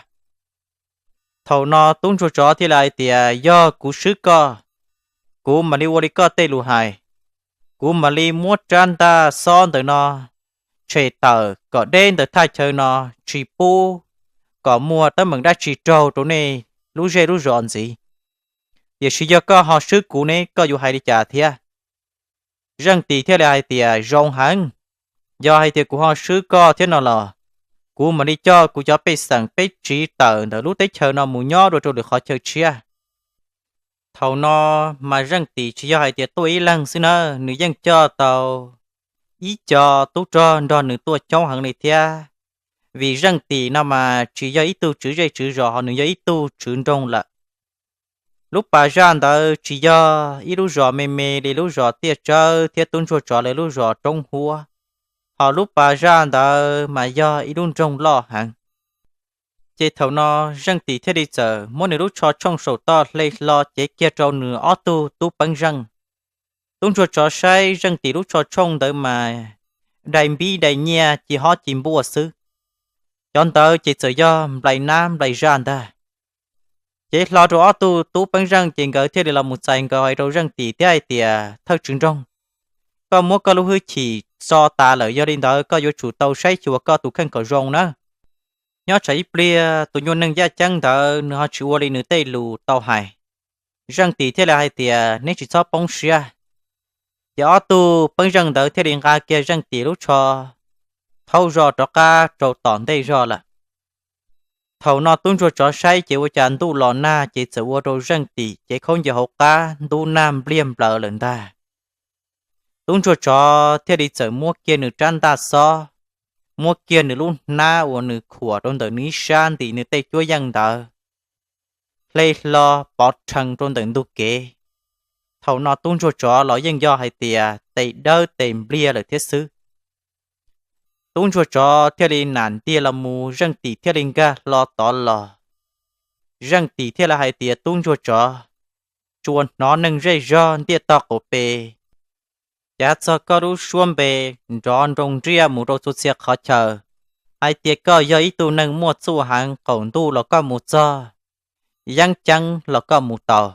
Thaum no tub ntsuag tsov thiaj li hais tias, yog kuv swb koj, kuv mam li ua li koj tej lus hais. Kuv mam li muab rab ntaj xob ntawm no tshem tawm kom deb ntawm thaj chaw no, tsis pub kom muaj teeb meem dab tsi raug rau nej lub zej lub zos ntxiv. Tiam sis yog koj ho swb kuv ne, koj yuav hais li cas thiab? Zeej Tim thiaj li hais tias, zoo heev, yog hais tias kuv ho swb koj thiab no los, kuv mam li coj kuv cov pej xeem peb tsiv tawm ntawm lub teb chaws no mus nyob dua rau lwm qhov chaw tshiab. Thaum no mas Zeej Tim tsis yog hais tias tuaj ib leeg xwb na, nws yeej coj tau ib co tub rog nrog nws tuaj coob heev li thiab. Vim Zeej Tim no mas tsis yog ib tug tswv zej tswv zos, ho nws yog ib tug tswv nroog lawm. Lub pas zaj ntawd tsis yog ib lub zos me me li lub zos Tiaj Tsawb thiab tub ntsuag tsov lawv lub zos Roob Huab, ho lub pas zaj ntawd mas yog ib lub nroog loj heev. Ces thaum no Zeej Tim thiaj li txawm muab nws lub tsho tshooj saum toj hle hlo cev kiag rau nws ob tug tub peeb zeej. Tub ntsuag tsov saib Zeej Tim lub tsho tshooj ntawd mas dai npib dai nyiaj ci hob ci npuaj xwb. Cov ntawd ces txawm yog nplai nab nplai zaj ntag. Cev hlo rau ob tug tub peeb zeej ces nkawd thiaj li los mus txais nkawd hais rau Zeej Tim thiab hais tias, thawj tswv nroog, koj muab koj lub hwj chim tso tas lawm, yog li ntawd koj yuav tsum tau saib xyuas koj tus kheej kom zoo na. Nyob tsam ib pliag tus nyuag neeg yaj ceeb ntawd nws ho tsis ua li nws tej lus tau hais. Zeej Tim thiaj li hais tias, neb tsis txhob poob siab. Ces ob tug peeb zeej ntawd thiaj li nqa kiag Zeej Tim lub tsho thaub zog rov qab rau tom ntej zog lawm. Thaum no tub ntsuag tsov saib ces ua cas ntuj los nag ces txawm ua rau Zeej Tim cev khaub ncaws hauv qab ntub nag npliag nplaws lawm ntag. Tub ntsuag tsov thiaj li txawm muab kiag nws rab ntaj xob, muab kiag nws lub hnab uas nws khuam rau ntawm nws ib sab ntim nws tej cuab yeej ntawd, hle hlo pov rhees rau ntawm ntug kev. Thaum no tub ntsuag tsov los yeej yog hais tias tes dawb tes npliag lawm thiab xwb. Tub ntsuag tsov thiaj li nam ntiag los mus, Zeej Tim thiaj li nkag hlo tod los. Zeej Tim thiaj li hais tias, Tub ntsuag tsov, tsuas hnov neeg zej zog ntiaj tog qaum pes, cav txog koj lub suab npe nrov nroo nriaj mus rau txhua txhia qhov chaw, hais tias koj yog ib tug neeg muaj txuj heev, qaum ntuj los koj mus txog, yeeb ceeb los koj mus tau.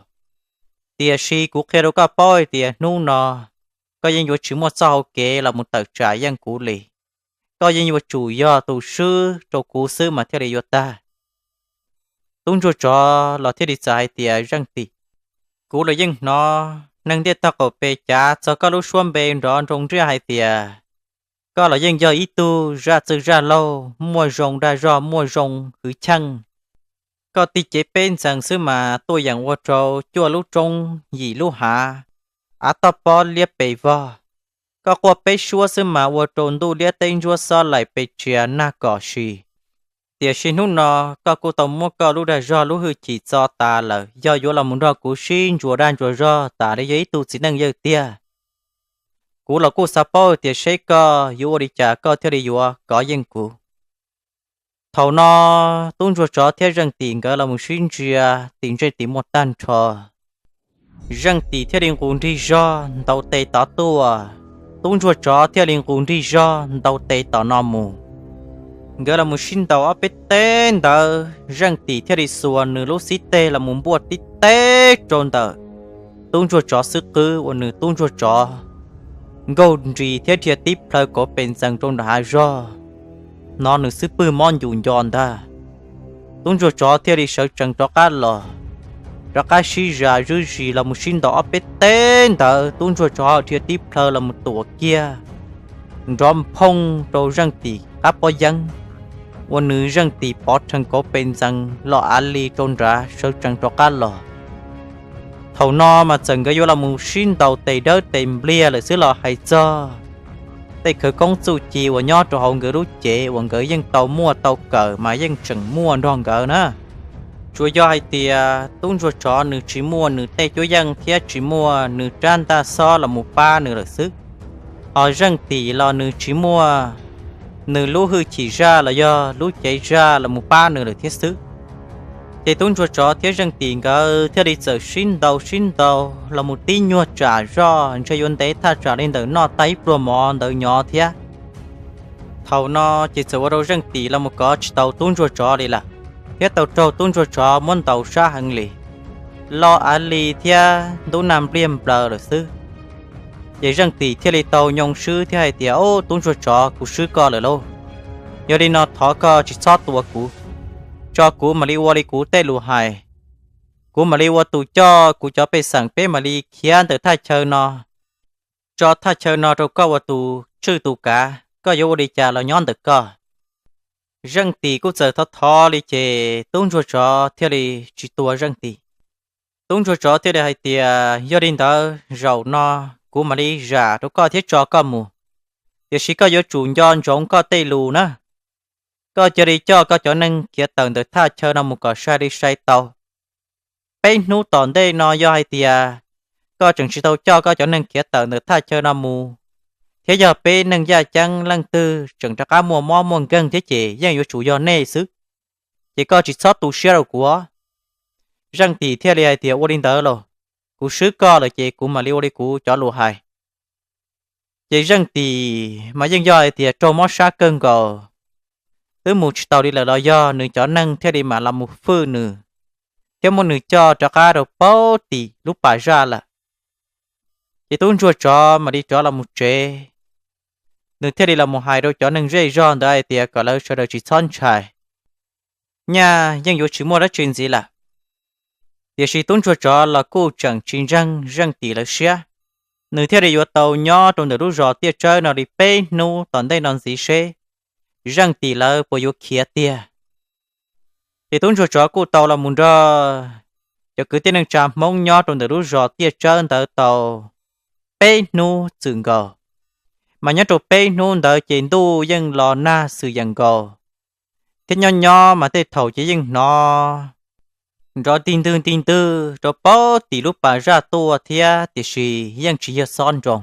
Tiam sis kuv qhia rau koj paub hais tias hnub no koj yeej yuav tsis muaj txoj hau kev los mus tawm tsam yeej kuv li. Koj yeej yuav tsum yog tus swb rau kuv xwb mas thiaj li yuav tag. Tub ntsuag tsov los thiaj li txawm hais tias, Zeej Tim, kuv los yeej hnov neeg ntiaj tog qaum pes cav txog koj lub suab npe nrov nroo nriaj hais tias koj los yeej yog ib tug zaj txwj zaj laug muaj zoo dag zog, muaj zoo hwv cheej. Koj tig cev peb ntxees xwb mas tuaj yeem ua rau cuaj lub roob yim lub hav, av toj pob liab pes vog. Koj quaj peb suab xwb mas ua rau ntuj liab teb ntsuab xob laim pes tsia nag kom si. Tiam sis hnub no koj kuj tau muab koj lub dag zog lub hwj chim txo tas lawm, yog yuav los mus nrog kuv sib ntsuas dag ntsuas zog tas li yog ib tug txiv neej yawg tiag. Kuv los kuj xav paub tias seb koj yuav ua li cas koj thiaj li yuav kov yeej kuv. Thaum no tub ntsuag tsov thiab Zeej Tim nkawd los mus sib ntsia, tim ntsej tim muag tag nrho. Zeej Tim thiaj li nqus nrig zog ntaus tes tom tuaj, tub ntsuag tsov thiaj li nqus nrig zog ntaus tes tom no mus. Nkawd los mus sib ntaus ob peb teg ntawd, Zeej Tim thiaj li xuas nws lub xib teg los mus npuaj tib teg rau ntawm tub ntsuag tsov xwb qwb uas nws tub ntsuag tsov nkaug nris thiab dhia tib plhaw kauv pes ntxees rau nram hav zog, hnov nws xub pwg mob ncus nco ntag. Tub ntsuag tsov thiaj li sawv tsees rov qab los, rov qab sib zam zwb zis los mus sib ntaus ob peb teg ntawd, tub ntsuag tsov dhia tib plhaw los mus tuam kiag nrov nphooj rau Zeej Tim qab pob yeeb, ua nws Zeej Tim pov rhees kauv pes ntxees los av li rau nrad sawv tsees rov qab los. Thaum no mas txawm nkawd yuav los mus sib ntaus tes dawb tes npliag lawm xwb los hais txog tej khawv koob txuj ci uas nyob rau hauv nkawd lub cev uas nkawd yeej tau muaj tau kawm mas yeej tseem muaj nrog nkawd na. Tsuas yog hais tias tub ntsuag tsov nws tsis muaj nws tej cuab yeej thiab tsis muaj nws rab ntaj xob los mus pab nws lawm xwb, ho Zeej Tim los nws tsis muaj nws lub hwj chim zaj los yog lub cev zaj los mus pab nws lawm thiab xwb. Ces tub ntsuag tsov thiab Zeej Tim nkawd thiaj li txawm sib ntaus sib ntaus los mus tib nyuag tsam zoj ntshe yuav ntev thaj tsam li ntawm noj tag ib pluag mov ntawd nyov thiab. Thaum no ces txawm ua rau Zeej Tim los mus kov tsis tau tub ntsuag tsov li lawm, thiab tau raug tub ntsuag tsov muab ntaus sab heev li, loj av li thiab ntub nag npliag nplaws lawm xwb. Ces Zeej Tim thiaj li tau nyoo swb thiab hais tias, Ob, tub ntsuag tsov, kuv swb koj lawm lauj. Yog li no thov koj tsis txhob tua kuv, tso kuv mam li ua li kuv tej lus hais. Kuv mam li ua tus coj kuv cov pej xeem peb mam li khiav ntawm thaj chaw no, tso thaj chaw no rau koj ua tus tswj tus kav, koj yuav ua li cas los nyob ntawm koj. Zeej Tim kuj txawm thov thov li ces tub ntsuag tsov thiaj li tsis tua Zeej Tim. Tub ntsuag tsov thiaj li hais tias, Yog li ntawd zaum no kuv mam li zam rau koj thiab tso koj mus, tiam sis koj yuav tsum nco ntsoov koj tej lus na. Koj cia li coj koj cov neeg khiav tawm ntawm thaj chaw no mus kom sai li sai tau. Peb hnub tom ntej no yog hais tias koj tseem tsis tau coj koj cov neeg khiav tawm ntawm thaj chaw no mus, thiab yog peb neeg yaj ceeb leej twg tseem rov qab muaj mob muaj nkeeg thiab ces yeej yuav tsum yog nej xwb, ces koj tsis txhob tu siab rau kuv. Zeej Tim thiaj li hais tias, Ua li ntawd los, kuv swb koj lawm ces kuv mam li ua li kuv cov lus hais. Ces Zeej Tim mas yeej yog hais tias raug mob sab kawg nkaus, twb mus tsis tau li lawm los yog nws cov neeg thiaj li mam los mus fwj nws, thiab muab nws coj rov qab rau paub tim lub pas zaj lawm. Ces tub ntsuag tsov mam li rov los mus tsev, nws thiaj li los mus hais rau cov neeg zej zog ntawd hais tias kom lawv sawv daws tsis txhob ntshai, nyaj yeej yuav tsis muaj dab tsi ntxiv lawm. Tiam sis tub ntsuag tsov los kuj tseem tsis ntseeg Zeej Tim lawv siab, nws thiaj li yuav tau nyob rau ntawm lub zos Tiaj Tsawb no li peb hnub tom ntej no ntxiv seb Zeej Tim lawv puas yuav khiav tiag. Ces tub ntsuag tsov kuj tau los mus nrog cov kwv tij neej tsa Hmoob nyob rau ntawm lub zos Tiaj Tsawb ntawd tau peb hnub txwm nkaus. Mas nyob rau peb hnub ntawd ces ntuj yeej los nag xwm yeem nkaus, thiab nyob nyob mas tej thaum ces yeej hnov nrov ntig ntwg ntig ntwg rau puag tim lub pas zaj tuaj thiab, tiam sis yeej tsis yog xob nroo.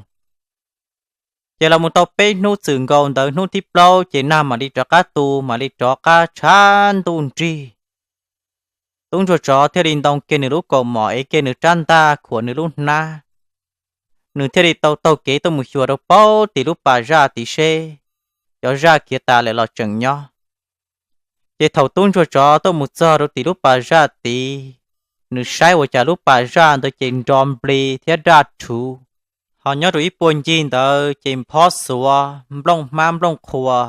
Ces los mus tau peb hnub txwm nkaus ntawd, hnub thib plaub ces nag mam li rov qab tu, mam li rov qab tshav ntuj nrig. Tub ntsuag tsov thiaj li ntoo kiag nws lub kaus mom, ev kiag nws rab ntaj, khuam nws lub hnab. Nws thiaj li tau taug kev tuaj mus xyuas rau puag tim lub pas zaj tid seb cov zaj khiav tas lawm los tseem nyob. Ces thaum tub ntsuag tsov tuaj mus txog rau tim lub pas zaj tid, nws saib ua cas lub pas zaj ntawd ces nrov nplig thiab daj rhuv. Ho nyob rau ib puag ncig ntawd ces nphob xuav, nplooj hmab nplooj qhua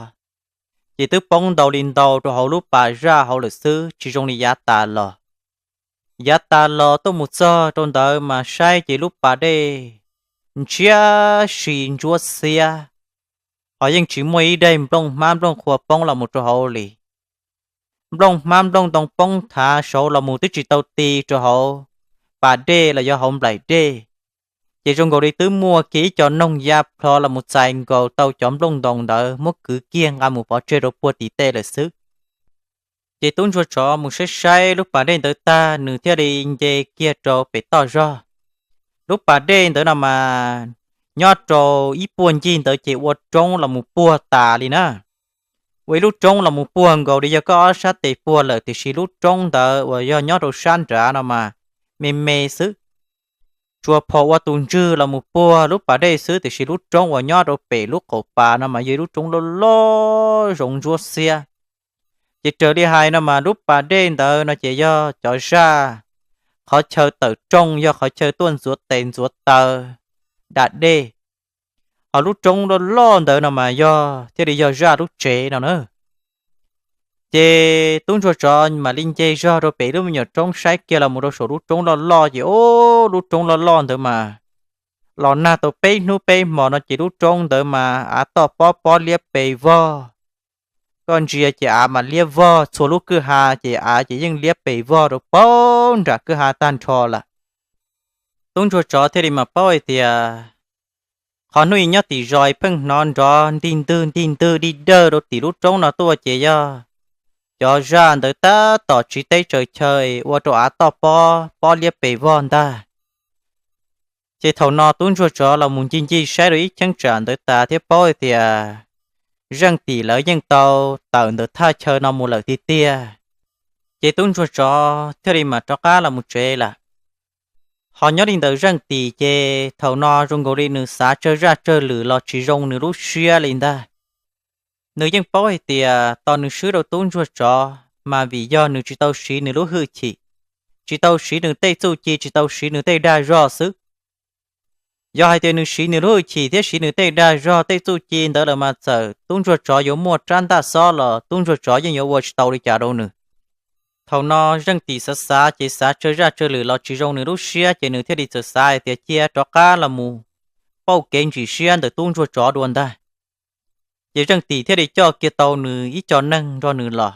ces twb poob ntau li ntau rau hauv lub pas zaj hauv lawm xwb, tsis zoo li yav tas los. Yav tas los tuaj mus txog rau ntawd mas saib ces lub pas dej ntshiab si ntsuab xiab, ho yeej tsis muaj ib daim nplooj hmab nplooj qhua poob los mus rau hauv li. Nplooj hmab nplooj ntoo poob thav saud los mus twb tsis tau ti rau hauv pas dej los yog hauv nplaim dej, ces zoo nkaus li twb muaj kiag ib co noog ya plho los mus txais nkaus tau cov nplooj ntoo ntawd muab kwv kiag nqa mus pov tseg rau puag tim tej lawm xwb. Ces tub ntsuag tsov mus saib saib lub pas dej ntawd tag, nws thiaj li nce kiag rau pem toj zog. Lub pas dej ntawd no mas nyob rau ib puag ncig ntawd ces ua roob los mus puag tas li na. Ua ib lub roob los mus puag nkaus li yog koj ob sab tes puag lawm, tiam sis lub roob ntawd uas yog nyob rau sab nrad no mas me me xwb. Tsuas phom ua tus ntswg los mus puag lub pas dej xwb, tiam sis lub roob uas nyob rau pem lub qaum pas no mas yog ib lub roob loj loj zoo ntsuab xiab. Ces raws li hais no mas lub pas dej ntawd no ces yog cov zaj qhov chaw tawm rooj, yog qhov chaw tuaj ntxuav tes ntxuav taw da dej. Ho lub roob loj loj ntawd no mas yog thiaj li yog zaj lub tsev no na. Ces tub ntsuag tsov mam li nce zog rau pem lub me nyuam roob saib kiag los mus rau saum lub roob loj loj ces, o, lub roob loj loj ntawd mas los nag tau peb hnub peb hmo no ces lub roob ntawd mas av toj pob pob liab pes vog. Koj ntsia ces av mas liab vog, txhua lub kwj ha ces av ces yeej liab pes vog rau puag nram kwj ha tag nrho lawm. Tub ntsuag tsov thiaj li mas paub hais tias qhov hnub i nyob tim zos pheej hnov nrov ntig ntwg ntig ntwg dig dawj rau tim lub roob no tuaj ces yog cov zaj ntawd tab tom tsiv teb tsaws chaw ua rau av toj pob pob liab pes vog ntag. Ces thaum no tub ntsuag tsov los mus ncig ncig saib rau ib cheeb tsam ntawd tas thiab paub hais tias Zeej Tim lawv yeej tau tawm ntawm thaj chaw no mus lawm tiag tiag. Ces tub ntsuag tsov thiaj li mam rov qab los mus tsev lawm. Ho nyob li ntawm Zeej Tim ces thaum no zoo nkaus li nws xav tsawg zaj tsawg lwm los tsis zoo nws lub siab li ntag. Nws yeej paub hais tias tos nws swb rau tub ntsuag tsov mas vim yog nws tsis tau siv nws lub hwj chim, tsis tau siv nws tej txuj ci, tsis tau siv nws tej dag zog xwb. Yog hais tias nws siv nws lub hwj chim thiab siv nws tej dag zog tej txuj ci ntawd lawm mas txawm tub ntsuag tsov yuav muaj rab ntaj xob los tub ntsuag tsov yeej yuav ua tsis tau li cas rau nws. Thaum no Zeej Tim xav xav ces xav tsawg zaj tsawg lwm los tsis zoo nws lub siab ces nws thiaj li txawm xav hais tias cia rov qab los mus pauj kev ntsim siab ntawm tub ntsuag tsov dua ntag. Ces Zeej Tim thiaj li coj kiag tau nws ib co neeg nrog nws los.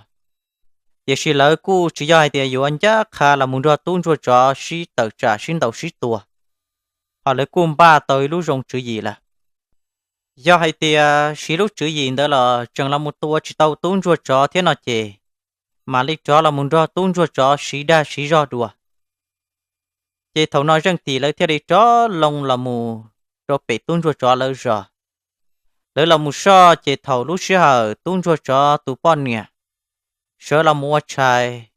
Tiam sis lawv kuj tsis yog hais tias yuav ncaj qha los mus nrog tub ntsuag tsov sib tawm tsam sib ntaus sib tua, ho lawv kuj npaj tau ib lub zoo tswv yim lawm. Yog hais tias siv lub tswv yim ntawd los tseem los mus tua tsis tau tub ntsuag tsov thiab no ces mam li rov los mus nrog tub ntsuag tsov siv dag siv zog dua. Ces thaum no Zeej Tim lawv thiaj li rov loo los mus rau pem tub ntsuag tsov lawv zos. Lawv los mus soj ces thaum lub sij hawm tub ntsuag tsov tus poj niam sawv los mus ua tshais,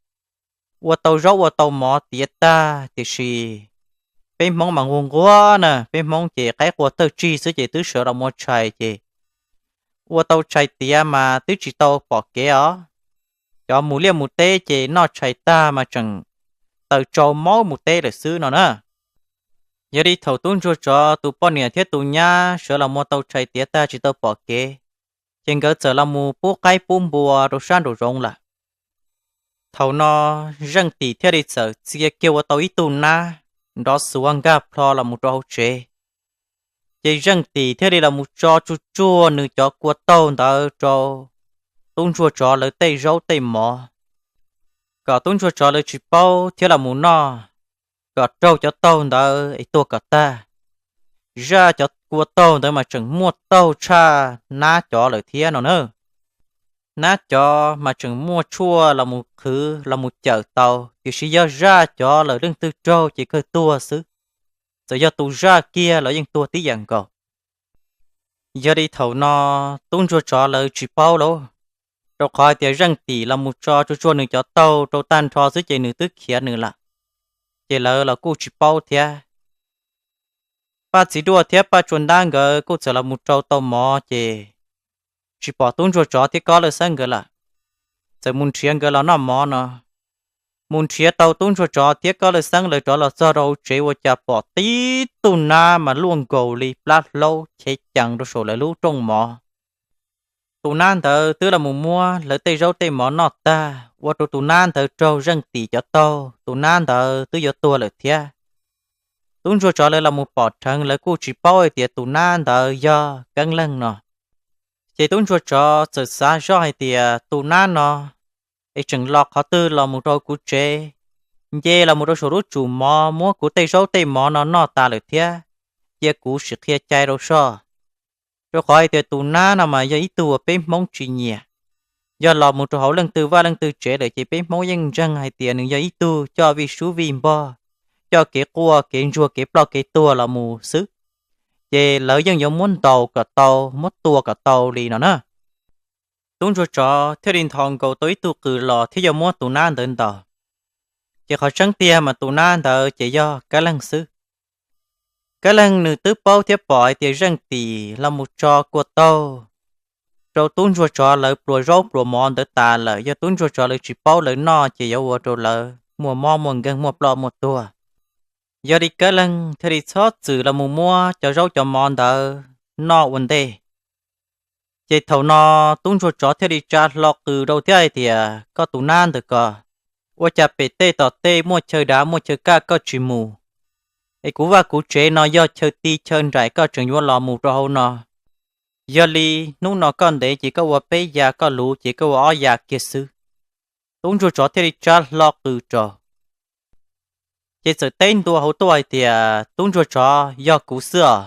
ua tau zaub ua tau mov tiav tag, tiam sis peb Hmoob mas nquag nquag na, peb Hmoob ces qaib qua thawj tsig xwb ces twb sawv los mus ua tshais ces ua tau tshais tiav mas twb tsis tau pom kev os. Cov mus liaj mus teb ces noj tshais tag mas tseem taws tsau maub mus teb lawm xwb no na. Yog li thaum tub ntsuag tsov tus poj niam thiab tus nyab sawv los mus ua tau tshais tiav tag tsis tau pom kev, ces nkawd txawm los mus pub qaib pub npua rau sab nraum zoov lawm. Thaum no Zeej Tim thiaj li txawm txia kiag ua tau ib tug nab nrov xuav nkag plho los mus rau hauv tsev. Ces Zeej Tim thiaj li los mus tso tsuj tsuag nws cov kua taug ntawd rau tub ntsuag tsov lawv tej zaub tej mov, kom tub ntsuag tsov lawv tsis paub thiab los mus noj, kom raug cov taug ntawd es tuag kom tag. zaj cov kua taug ntawd mas tseem muaj taug tshaj nab cov lawm thiab no na. Nab cov mas tseem muaj tshuaj los mus qhwv los mus cawm tau, tiam sis yog zaj cov lawm leej twg raug ces kawg tuag xwb, txawm yog tus zaj kiag los yeej tuag tib yam nkaus. Yog li thaum no tub ntsuag tsov lawv tsis paub lauj, rau qhov hais tias Zeej Tim los mus tso tsuag tsuag nws cov taug rau tag nrho xwb ces nws twb khiav nws lawm, ces lawv los kuj tsis paub thiab. Paj Txiv Duaj thiab Paj Tsua Ntab nkawd kuj txawm los mus rau tau mov ces tsis pom tub ntsuag tsov thiab Kob Lawj Xeeb nkawd lawm, txawm mus nrhiav nkawd los noj mov no. Mus nrhiav tau tub ntsuag tsov thiab Kob Lawj Xeeb lawv rov los txog rau hauv tsev ua cas pom tib tug nab mas luaj nkaus li plab hlaub chev cees rau saum lawv lub rooj mov. Tus nab ntawd twb los mus muab lawv tej zaub tej mov noj tag, ua rau tus nab ntawd raug Zeej Tim cov taug, tus nab ntawd twb yuav tuag lawm thiab. Tub ntsuag tsov lawv los mus pom dheev lawv kuj tsis paub hais tias tus nab ntawd yog Keeb Leej no. Ces tub ntsuag tsov txawm xav zoj hais tias tus nab no es tseem los qhov twg los mus rau kuv tsev, nce los mus rau saum lub tsum mov muab kuv tej zaub tej mov no noj tas lawm thiab, cia kuv sim qhia cai rau soj. Rau qhov hais tias tus nab no mas yog ib tug uas peb Hmoob tsis nyiam, yog los mus rau hauv leej twg vaj leej twg tsev lawm ces peb Hmoob yeej ntseeg hais tias nws yog ib tug coj vij sub vij npog, coj kev quaj kev ntsuag kev ploj kev tuag los mus xwb, ces lawv yeej yuav muab ntaus kom tau, muab tua kom tau li no na. Tub ntsuag tsov thiaj li nthos nkaus tau ib tug qws los thiab yuav muab tus nab ntawd ntaus. Ces qhov tseeb tiag mas tus nab ntawd ces yog Kab Leej xwb. Kab Leej nws twb paub thiab pom hais tias Zeej Tim los mus tso kua taug rau tub ntsuag tsov lawv pluas zaub pluas mov ntawd tas lawm, yog tub ntsuag tsov lawv tsis paub lawv noj ces yuav ua rau lawv muaj mob muaj nkeeg muaj ploj muaj tuag. Yog li Kab Leej thiaj li txhob txwm los mus muab cov zaub cov mov ntawd noj ua ntej. Ces thaum no tub ntsuag tsov thiaj li tsa hlo qws rau thiab hais tias, koj tus nab ntawm ko, ua cas pem tej tom tej muaj chaw dav muaj chaw kaj koj tsis mus, es kuv vaj kuv tsev no yog chaw ti chaw nraim koj tseem yuav los mus rau hauv no. Yog li hnub no koj ntev ces koj ua peb ya, koj luv ces koj ua ob ya kiag xwb. Tub ntsuag tsov thiaj li tsa hlo qws rau. Ces txawm teb ntua hauv tuaj hais tias, tub ntsuag tsov, yog kuv xwb os.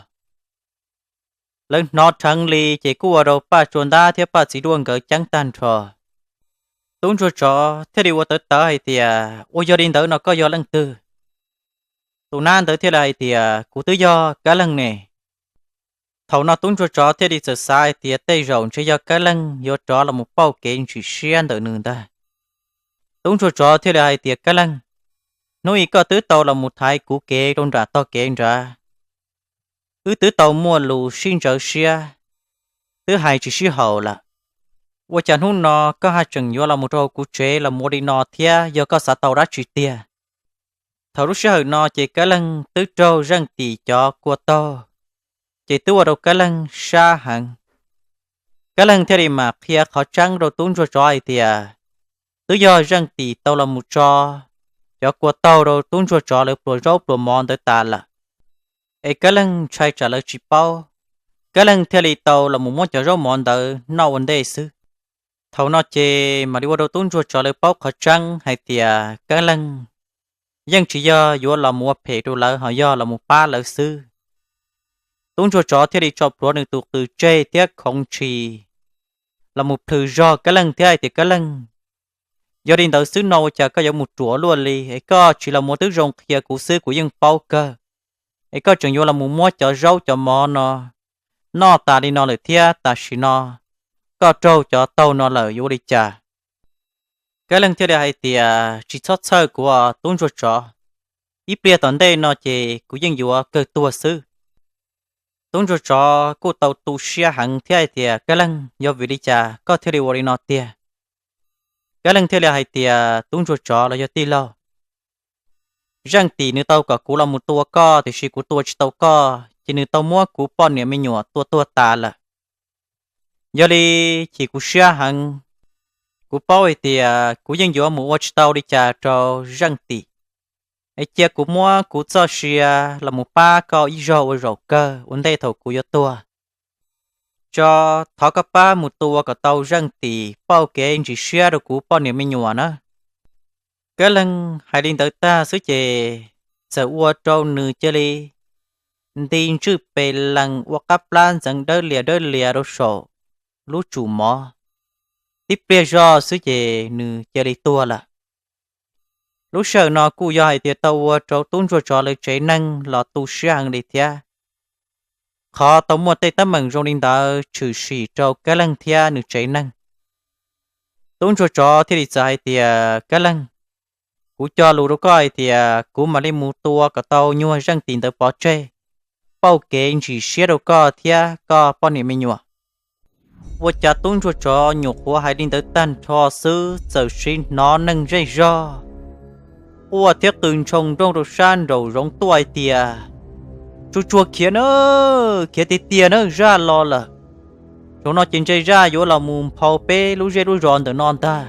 Lawv hnov rheev li ces kuj ua rau Paj Tsua Ntab thiab Paj Txiv Duaj nkawd ceeb tag nrho. Tub ntsuag tsov thiaj li ua tawv tawv hais tias, ua yog li ntawd no koj yog leej twg? Tus nab ntawd thiaj li hais tias, kuv twb yog Kab Leej ne. Thaum no tub ntsuag tsov thiaj li txawm xav hais tias tej zaum ntshe yog Kab Leej yuav rov los mus pauj kev ntsim siab ntawm nws ntag. Tub ntsuag tsov thiaj li hais tias, Kab Leej, hnub i koj twb tau los mus thaiv kuv kev rau nram tog kev nrad, wb twb tau muaj lus sib ntsawv siab, twb hais tsis sib haum lawm. Ua cas hnub no koj haj tseem yuav los mus rau kuv tsev los mus ua li no thiab, yog koj xav tau dab tsi tiag? Thaum lub sij hawm no ces Kab Leej twb raug Zeej Tim cov kua taug, ces twb ua rau Kab Leej sab heev. Kab Leej thiaj li mam qhia qhov tseeb rau tub ntsuag tsov hais tias, twb yog Zeej Tim tau los mus tso cov kua taug rau tub ntsuag tsov lawv pluas zaub pluas mov ntawd tas lawm, es Kab Leej ntshai tsam lawv tsis paub, Kab Leej thiaj li tau los mus muab cov zaub mov ntawd noj ua ntej xwb. Thaum no ces mam li ua rau tub ntsuag tsov lawv paub qhov tseeb hais tias Kab Leej yeej tsis yog yuav los mus ua phem rau lawv, ho yog los mus pab lawv xwb. Tub ntsuag tsov thiaj li tso plhuav nws tus qws tseg thiab khoov ntshis los mus plhws zog Kab Leej thiab hais tias, Kab Leej, yog li ntawd xwb no ua cas koj yuav mus ruam luaj li, es koj tsis los mus twb zoo qhia kuv xwb kuv yeej paub kawg, es koj tseem yuav los mus muab cov zaub cov mov no noj tas li no lawm thiab, tam sim no koj raug cov taug no lawm yuav ua li cas? Kab Leej thiaj li hais tias, tsis txhob txhawj kuv os tub ntsuag tsov, ib pliag tom ntej no ces kuv yeej yuav kawg tuag xwb. Tub ntsuag tsov kuj tau tu siab heev thiab hais tias, Kab Leej, yog vim li cas koj thiaj li ua li no tiag? Kab Leej thiaj li hais tias, tub ntsuag tsov los yog tij laug, Zeej Tim nws tau kom kuv los mus tua koj, tiam sis kuv tua tsis tau koj, ces nws tau muab kuv poj niam me nyuam tua tuag tas lawm. Yog li chim kuv siab heev, kuv paub hais tias kuv yeej yuav mus ua tsis tau li cas rau Zeej Tim, es cia kuv muab kuv txoj sia los mus pab koj ib zaug ua zaum kawg ua ntej thaum kuv yuav tuag. Tso, thov koj pab mus tua kom tau Zeej Tim pauj kev ntsim siab rau kuv poj niam me nyuam na. Kab Leej hais li ntawd tag xwb ces txawm ua rau nws cia li nti ntswj pes lees ua qab plab ntxeev dawb lias dawb lias rau saum lub tsum mov. Tib pliag zog xwb ces nws cia li tuag lawm. Lub sij hawm no kuj yog hais tias tau ua rau tub ntsuag tsov lawv tsev neeg los tu siab heev li thiab. Qhov tau muaj tej teeb meem zoo li ntawd tshwm sim rau Kab Leej thiab nws tsev neeg. Tub ntsuag tsov thiaj li txawm hais tias, Kab Leej, kuv cog lus rau koj hais tias kuv mam li mus tua kom tau nyuag Zeej Tim ntawd pov tseg, pauj kev ntsim siab rau koj thiab koj poj niam me nyuam. Ua cas tub ntsuag tsov nyuam qhuav hais li ntawd tag nrho xwb txawm sim hnov neeg zej zog quaj thiab qw ntshoo nrooj rau sab nraum zoov tuaj hais tias, Tsuag tsuag khiav na, khiav tiag tiag na, zaj los lawm. Thaum no ces ntshe zaj yuav los mus nphau peb lub zej lub zos ntawm no ntag.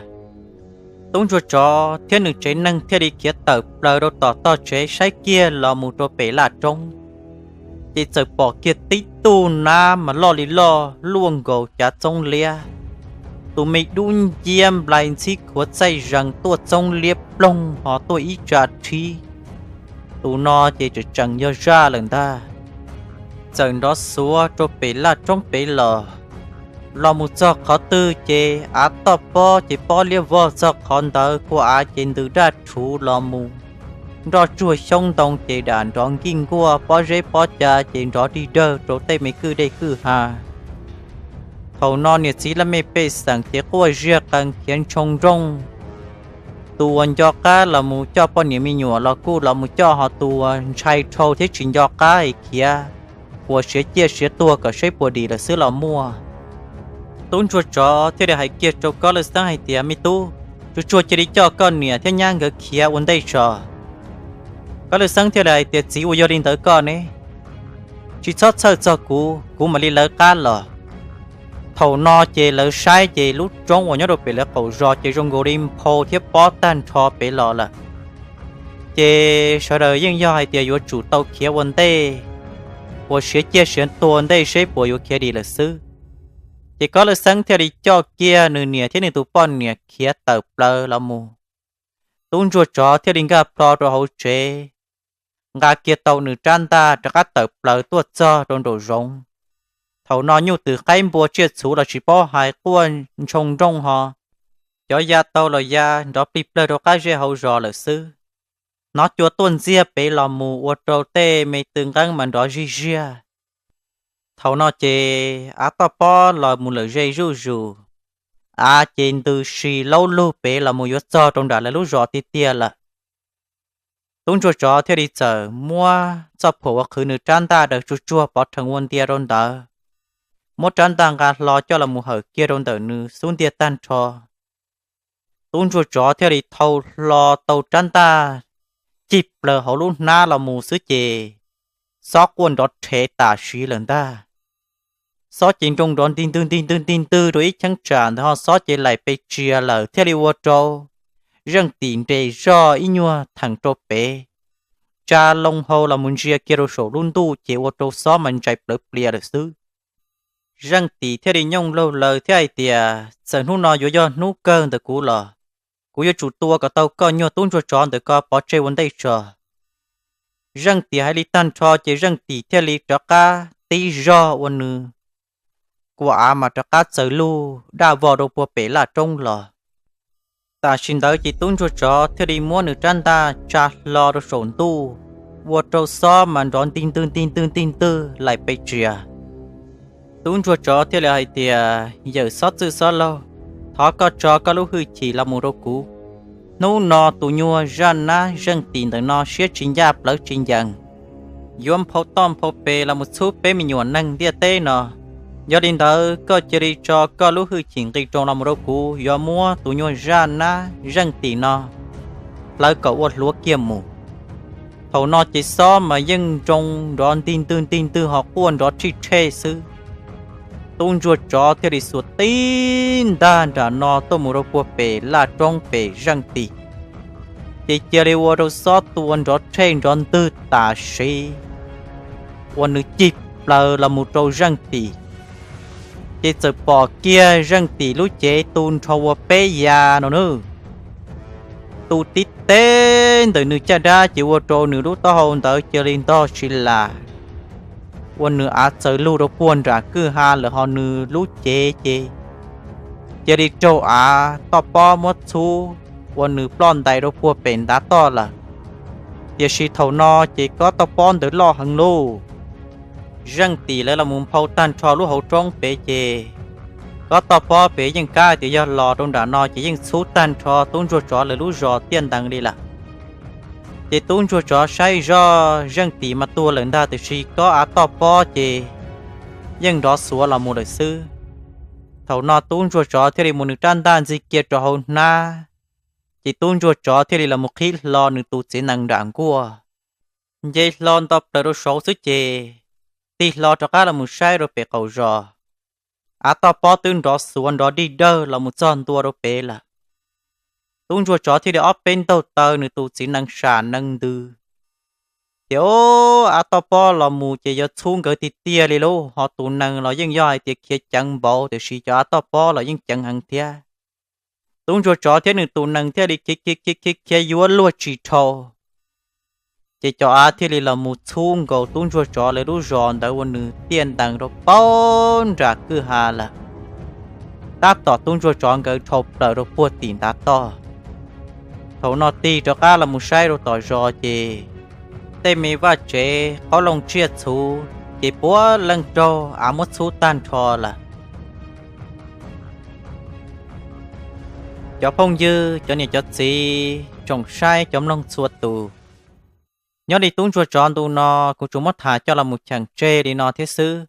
Tub ntsuag tsov thiab nws tsev neeg thiaj li khiav tawm plaws rau tom tog tsev saib kiag los mus rau pem laj roob, ces txawm pom kiag tib tug nab mas loj li loj luaj nkaus cav txoob liab. Tus me dub nciab nplai ntxhib khuav txaij zees tuaj txoob liab ploog ho tuaj ib tsa rhib. Tus no ces tseem tseem yog zaj lawm ntag. Txawm nrov xuav rau pem laj roob pem los, los mus txog qhov twg ces av toj pob ces pob liab vog txog qhov ntawd, kua av ces ntws daj rhuv los mus. Nroj tsuag xyoob ntoo ces dam nrov nkij nkuaj, pob zeb pob ca ces nrov dig dawg rau tej me kwj dej kwj ha. Thaum no niam txiv laj mej pej xeem ces quaj ziag qees khiav ntshoo nrooj. Tus uas nco qab los mus coj poj niam me nyuam los kuj los mus coj, ho tus uas ntshai dhau thiab tsis nco qab es khiav ua siav ciaj siav tuag kom saib puas dim lawm xwb los muaj. Tub ntsuag tsov thiaj li hais kiag rau Kob Lwj Xeeb hais tias, Me tub, tsuag tsuag cia li coj koj niam thiab nyab nkawd khiav ua ntej tso. Kob Lwj Xeeb thiaj li hais tias, Txiv, ua yog li ntawd koj ne, tsis txhob txhawj txog kuv, kuv mam li lawv qab los. Thaum no ces lawv saib ces lub roob uas nyob rau pem lawv qaum zos ces zoo nkaus li nphau thiab pob tag nrho pem los lawm. Ces sawv daws yeej yog hais tias yuav tsum tau khiav ua ntej, ua siav ciaj siav tuag ua ntej seb puas yuav khiav dim lawm xwb. Ces Kob Lwj Xeeb thiaj li coj kiag nws niam thiab nws tus poj niam khiav tawm plaws los mus. Tub ntsuag tsov thiaj li nkag plho rau hauv tsev, nqa kiag tau nws rab ntaj rov qab tawm plaws tuaj txog rau nraum zoov. Thaum no nyuj twm qaib npua tsiaj txhu los tsis paub hais, quaj ntshoo nrooj ho, cov ya tau los ya nrov plig plawg rau qab zej hauv zos lawm xwb. Hnov cua tuaj ntxiag pem los mus ua rau tej me tw nqeeb mas nrov zig ziag. Thaum no ces av toj pob los mus lawm ze zuj zus, av ces ntws si laub lug pem los mus yuav txog rau nram lawv lub zos tiag tiag lawm. Tub ntsuag tsov thiaj li txawm muab txoj phuam uas qhwv nws rab ntaj daws tsuag tsuag pov rhees ua ntia rau ntawd, muab rab ntaj nqa hlo coj los mus hawm kiag rau ntawm nws xub ntiag tag nrho. Tub ntsuag tsov thiaj li thau hlo tau rab ntaj cig plaws hauv lub hnab los mus xwb ces xob quaj nrov rhev tam sim lawm ntag. Xob ces nroo nrov ntig ntwg ntig ntwg ntig ntwg rau ib cheeb tsam ntawd ho xob ces laim pes tsias lawm thiaj li ua rau Zeej Tim nres zog ib nyuag theem rau pem, tsa loo hau los mus ntsia kiag rau saum lub ntuj ces ua rau xob mas ntsais plawv plias lawm xwb. Zeej Tim thiaj li nyooj laug laws thiab hais tias, Txawm hnub no yuav yog hnub kawg ntawm kuv los kuv yuav tsum tua kom tau koj nyuag tub ntsuag tsov ntawm ko pov tseg ua ntej tso. Zeej Tim hais li tag nrho ces Zeej Tim thiaj li rov qab tib zog ua nws kua av mas rov qab txawm luj daj vog rau puag pem laj roob los. Tam sim ntawd ces tub ntsuag tsov thiaj li muab nws rab ntaj tsa hlo rau saum ntuj, ua rau xob mas nrov ntig ntwg ntig ntwg ntig ntwg laim pes tsias. Tub ntsuag tsov thiaj li hais tias, Yawm xob txwj xob laug, thov koj tso koj lub hwj chim los mus rau kuv. Hnub no tus nyuag zaj nab Zeej Tim ntawm no siab tsis ncaj plawv tsis ncees, yuav nphau toj nphau pes los mus txhub peb me nyuam neeg ntiaj teb no. Yog li ntawd koj cia li tso koj lub hwj chim nqis roos los mus rau kuv, yuav muab tus nyuag zaj nab Zeej Tim no hlawv kom ua hluav kiag mus. Thaum no ces xob mas yeej nroo nrov ntig ntwg ntig ntwg ho quaj nrov rhij rhej xwb. Tub ntsuag tsov thiaj li xuas tib ntag nram no tuaj mus rau puag pem laj roob pem Zeej Tim, ces cia li ua rau xob tua nrov rhej nrov ntwg tam sim uas nws cig plaws los mus rau Zeej Tim. Ces txawm pom kiag Zeej Tim lub cev tu nrho ua peb ya no nawb. Tu tib teb ntawm nws caj dab ces ua rau nws lub taub hau ntawd cia li ntog tsis lam. ua nws av txawv lug rau puag nram kwj ha lawm, ho nws lub cev ces cia li raug av toj pob muab txhub ua nws ploj ntais rau puag pem ntav toj lawm. Tiam sis thaum no ces kob toj pob ntawd loj heev lauj, zeej tim lawv los mus nphau tag nrho lub hauv roob pem ces kob toj pob pem yeej kab tias yog los rau nram no ces yeej txhub tag nrho tub ntsuag tsov lawv lub zos tiaj ntees li lawm. Ces tub ntsuag tsov saib zoj zeej tim mas tuag lawm ntag, tiam sis kob av toj pob ces yeej nrov xuav los mus lawm xwb. Thaum no tub ntsuag tsov thiaj li mus nws rab ntaj ntxig kiag rau hauv hnab, ces tub ntsuag tsov thiaj li los mus qhib hlo nws tus txiv nees nram nkuaj, nce hlo nto plaws rau saud xwb ces tig hlo rov qab los mus saib rau pem qaum zos, av toj pob twb nrov xuav nrov dig dawg los mus txog ntua rau pem lawm. Tub ntsuag tsov thiaj li ob peb ntaug taw nws tus txiv nees sam nees ntws, ces o, av toj pob los mus ces yuav txhub nkawd tiag tiag li lauj, ho tus nees los yeej yog hais tias khiav ceev npaum tiam sis cov av toj pob los yeej ceev heev thiab. Tub ntsuag tsov thiab nws tus nees thiaj li khiav khiav khiav khiav yuav luag tsis dhau, ces cov av thiaj li los mus txhub nkaus tub ntsuag tsov lawv lub zos ntawd ua nws tiaj ntees rau puag nram kwj ha lawm. Tab tom tub ntsuag tsov nkawd dhau plaws rau puag tim ntav toj. Thaum no tig rov qab los mus saib rau tom zos ces tej me vaj tsev qoob loo tsiaj txhu ces puav leej raug av muab txhub tag nrho lawm. Cov phooj ywg, cov niam cov txiv, tsoom saib cov mloog txhua tus, nyob li tub ntsuag tsov ntu no kuv tsuas muab tham coj los mus cheem tseg li no thiab xwb.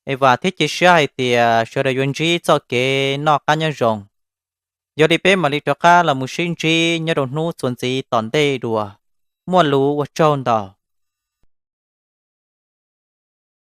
Es vam thiab cia siab hais tias sawv daws yuav ntsib txoj kev noj qab nyob zoo. Yog li peb mam li rov qab los mus sib ntsib nyob rau hnub txuas ntxiv tom ntej dua. Muaj lus ua tsaug ntau.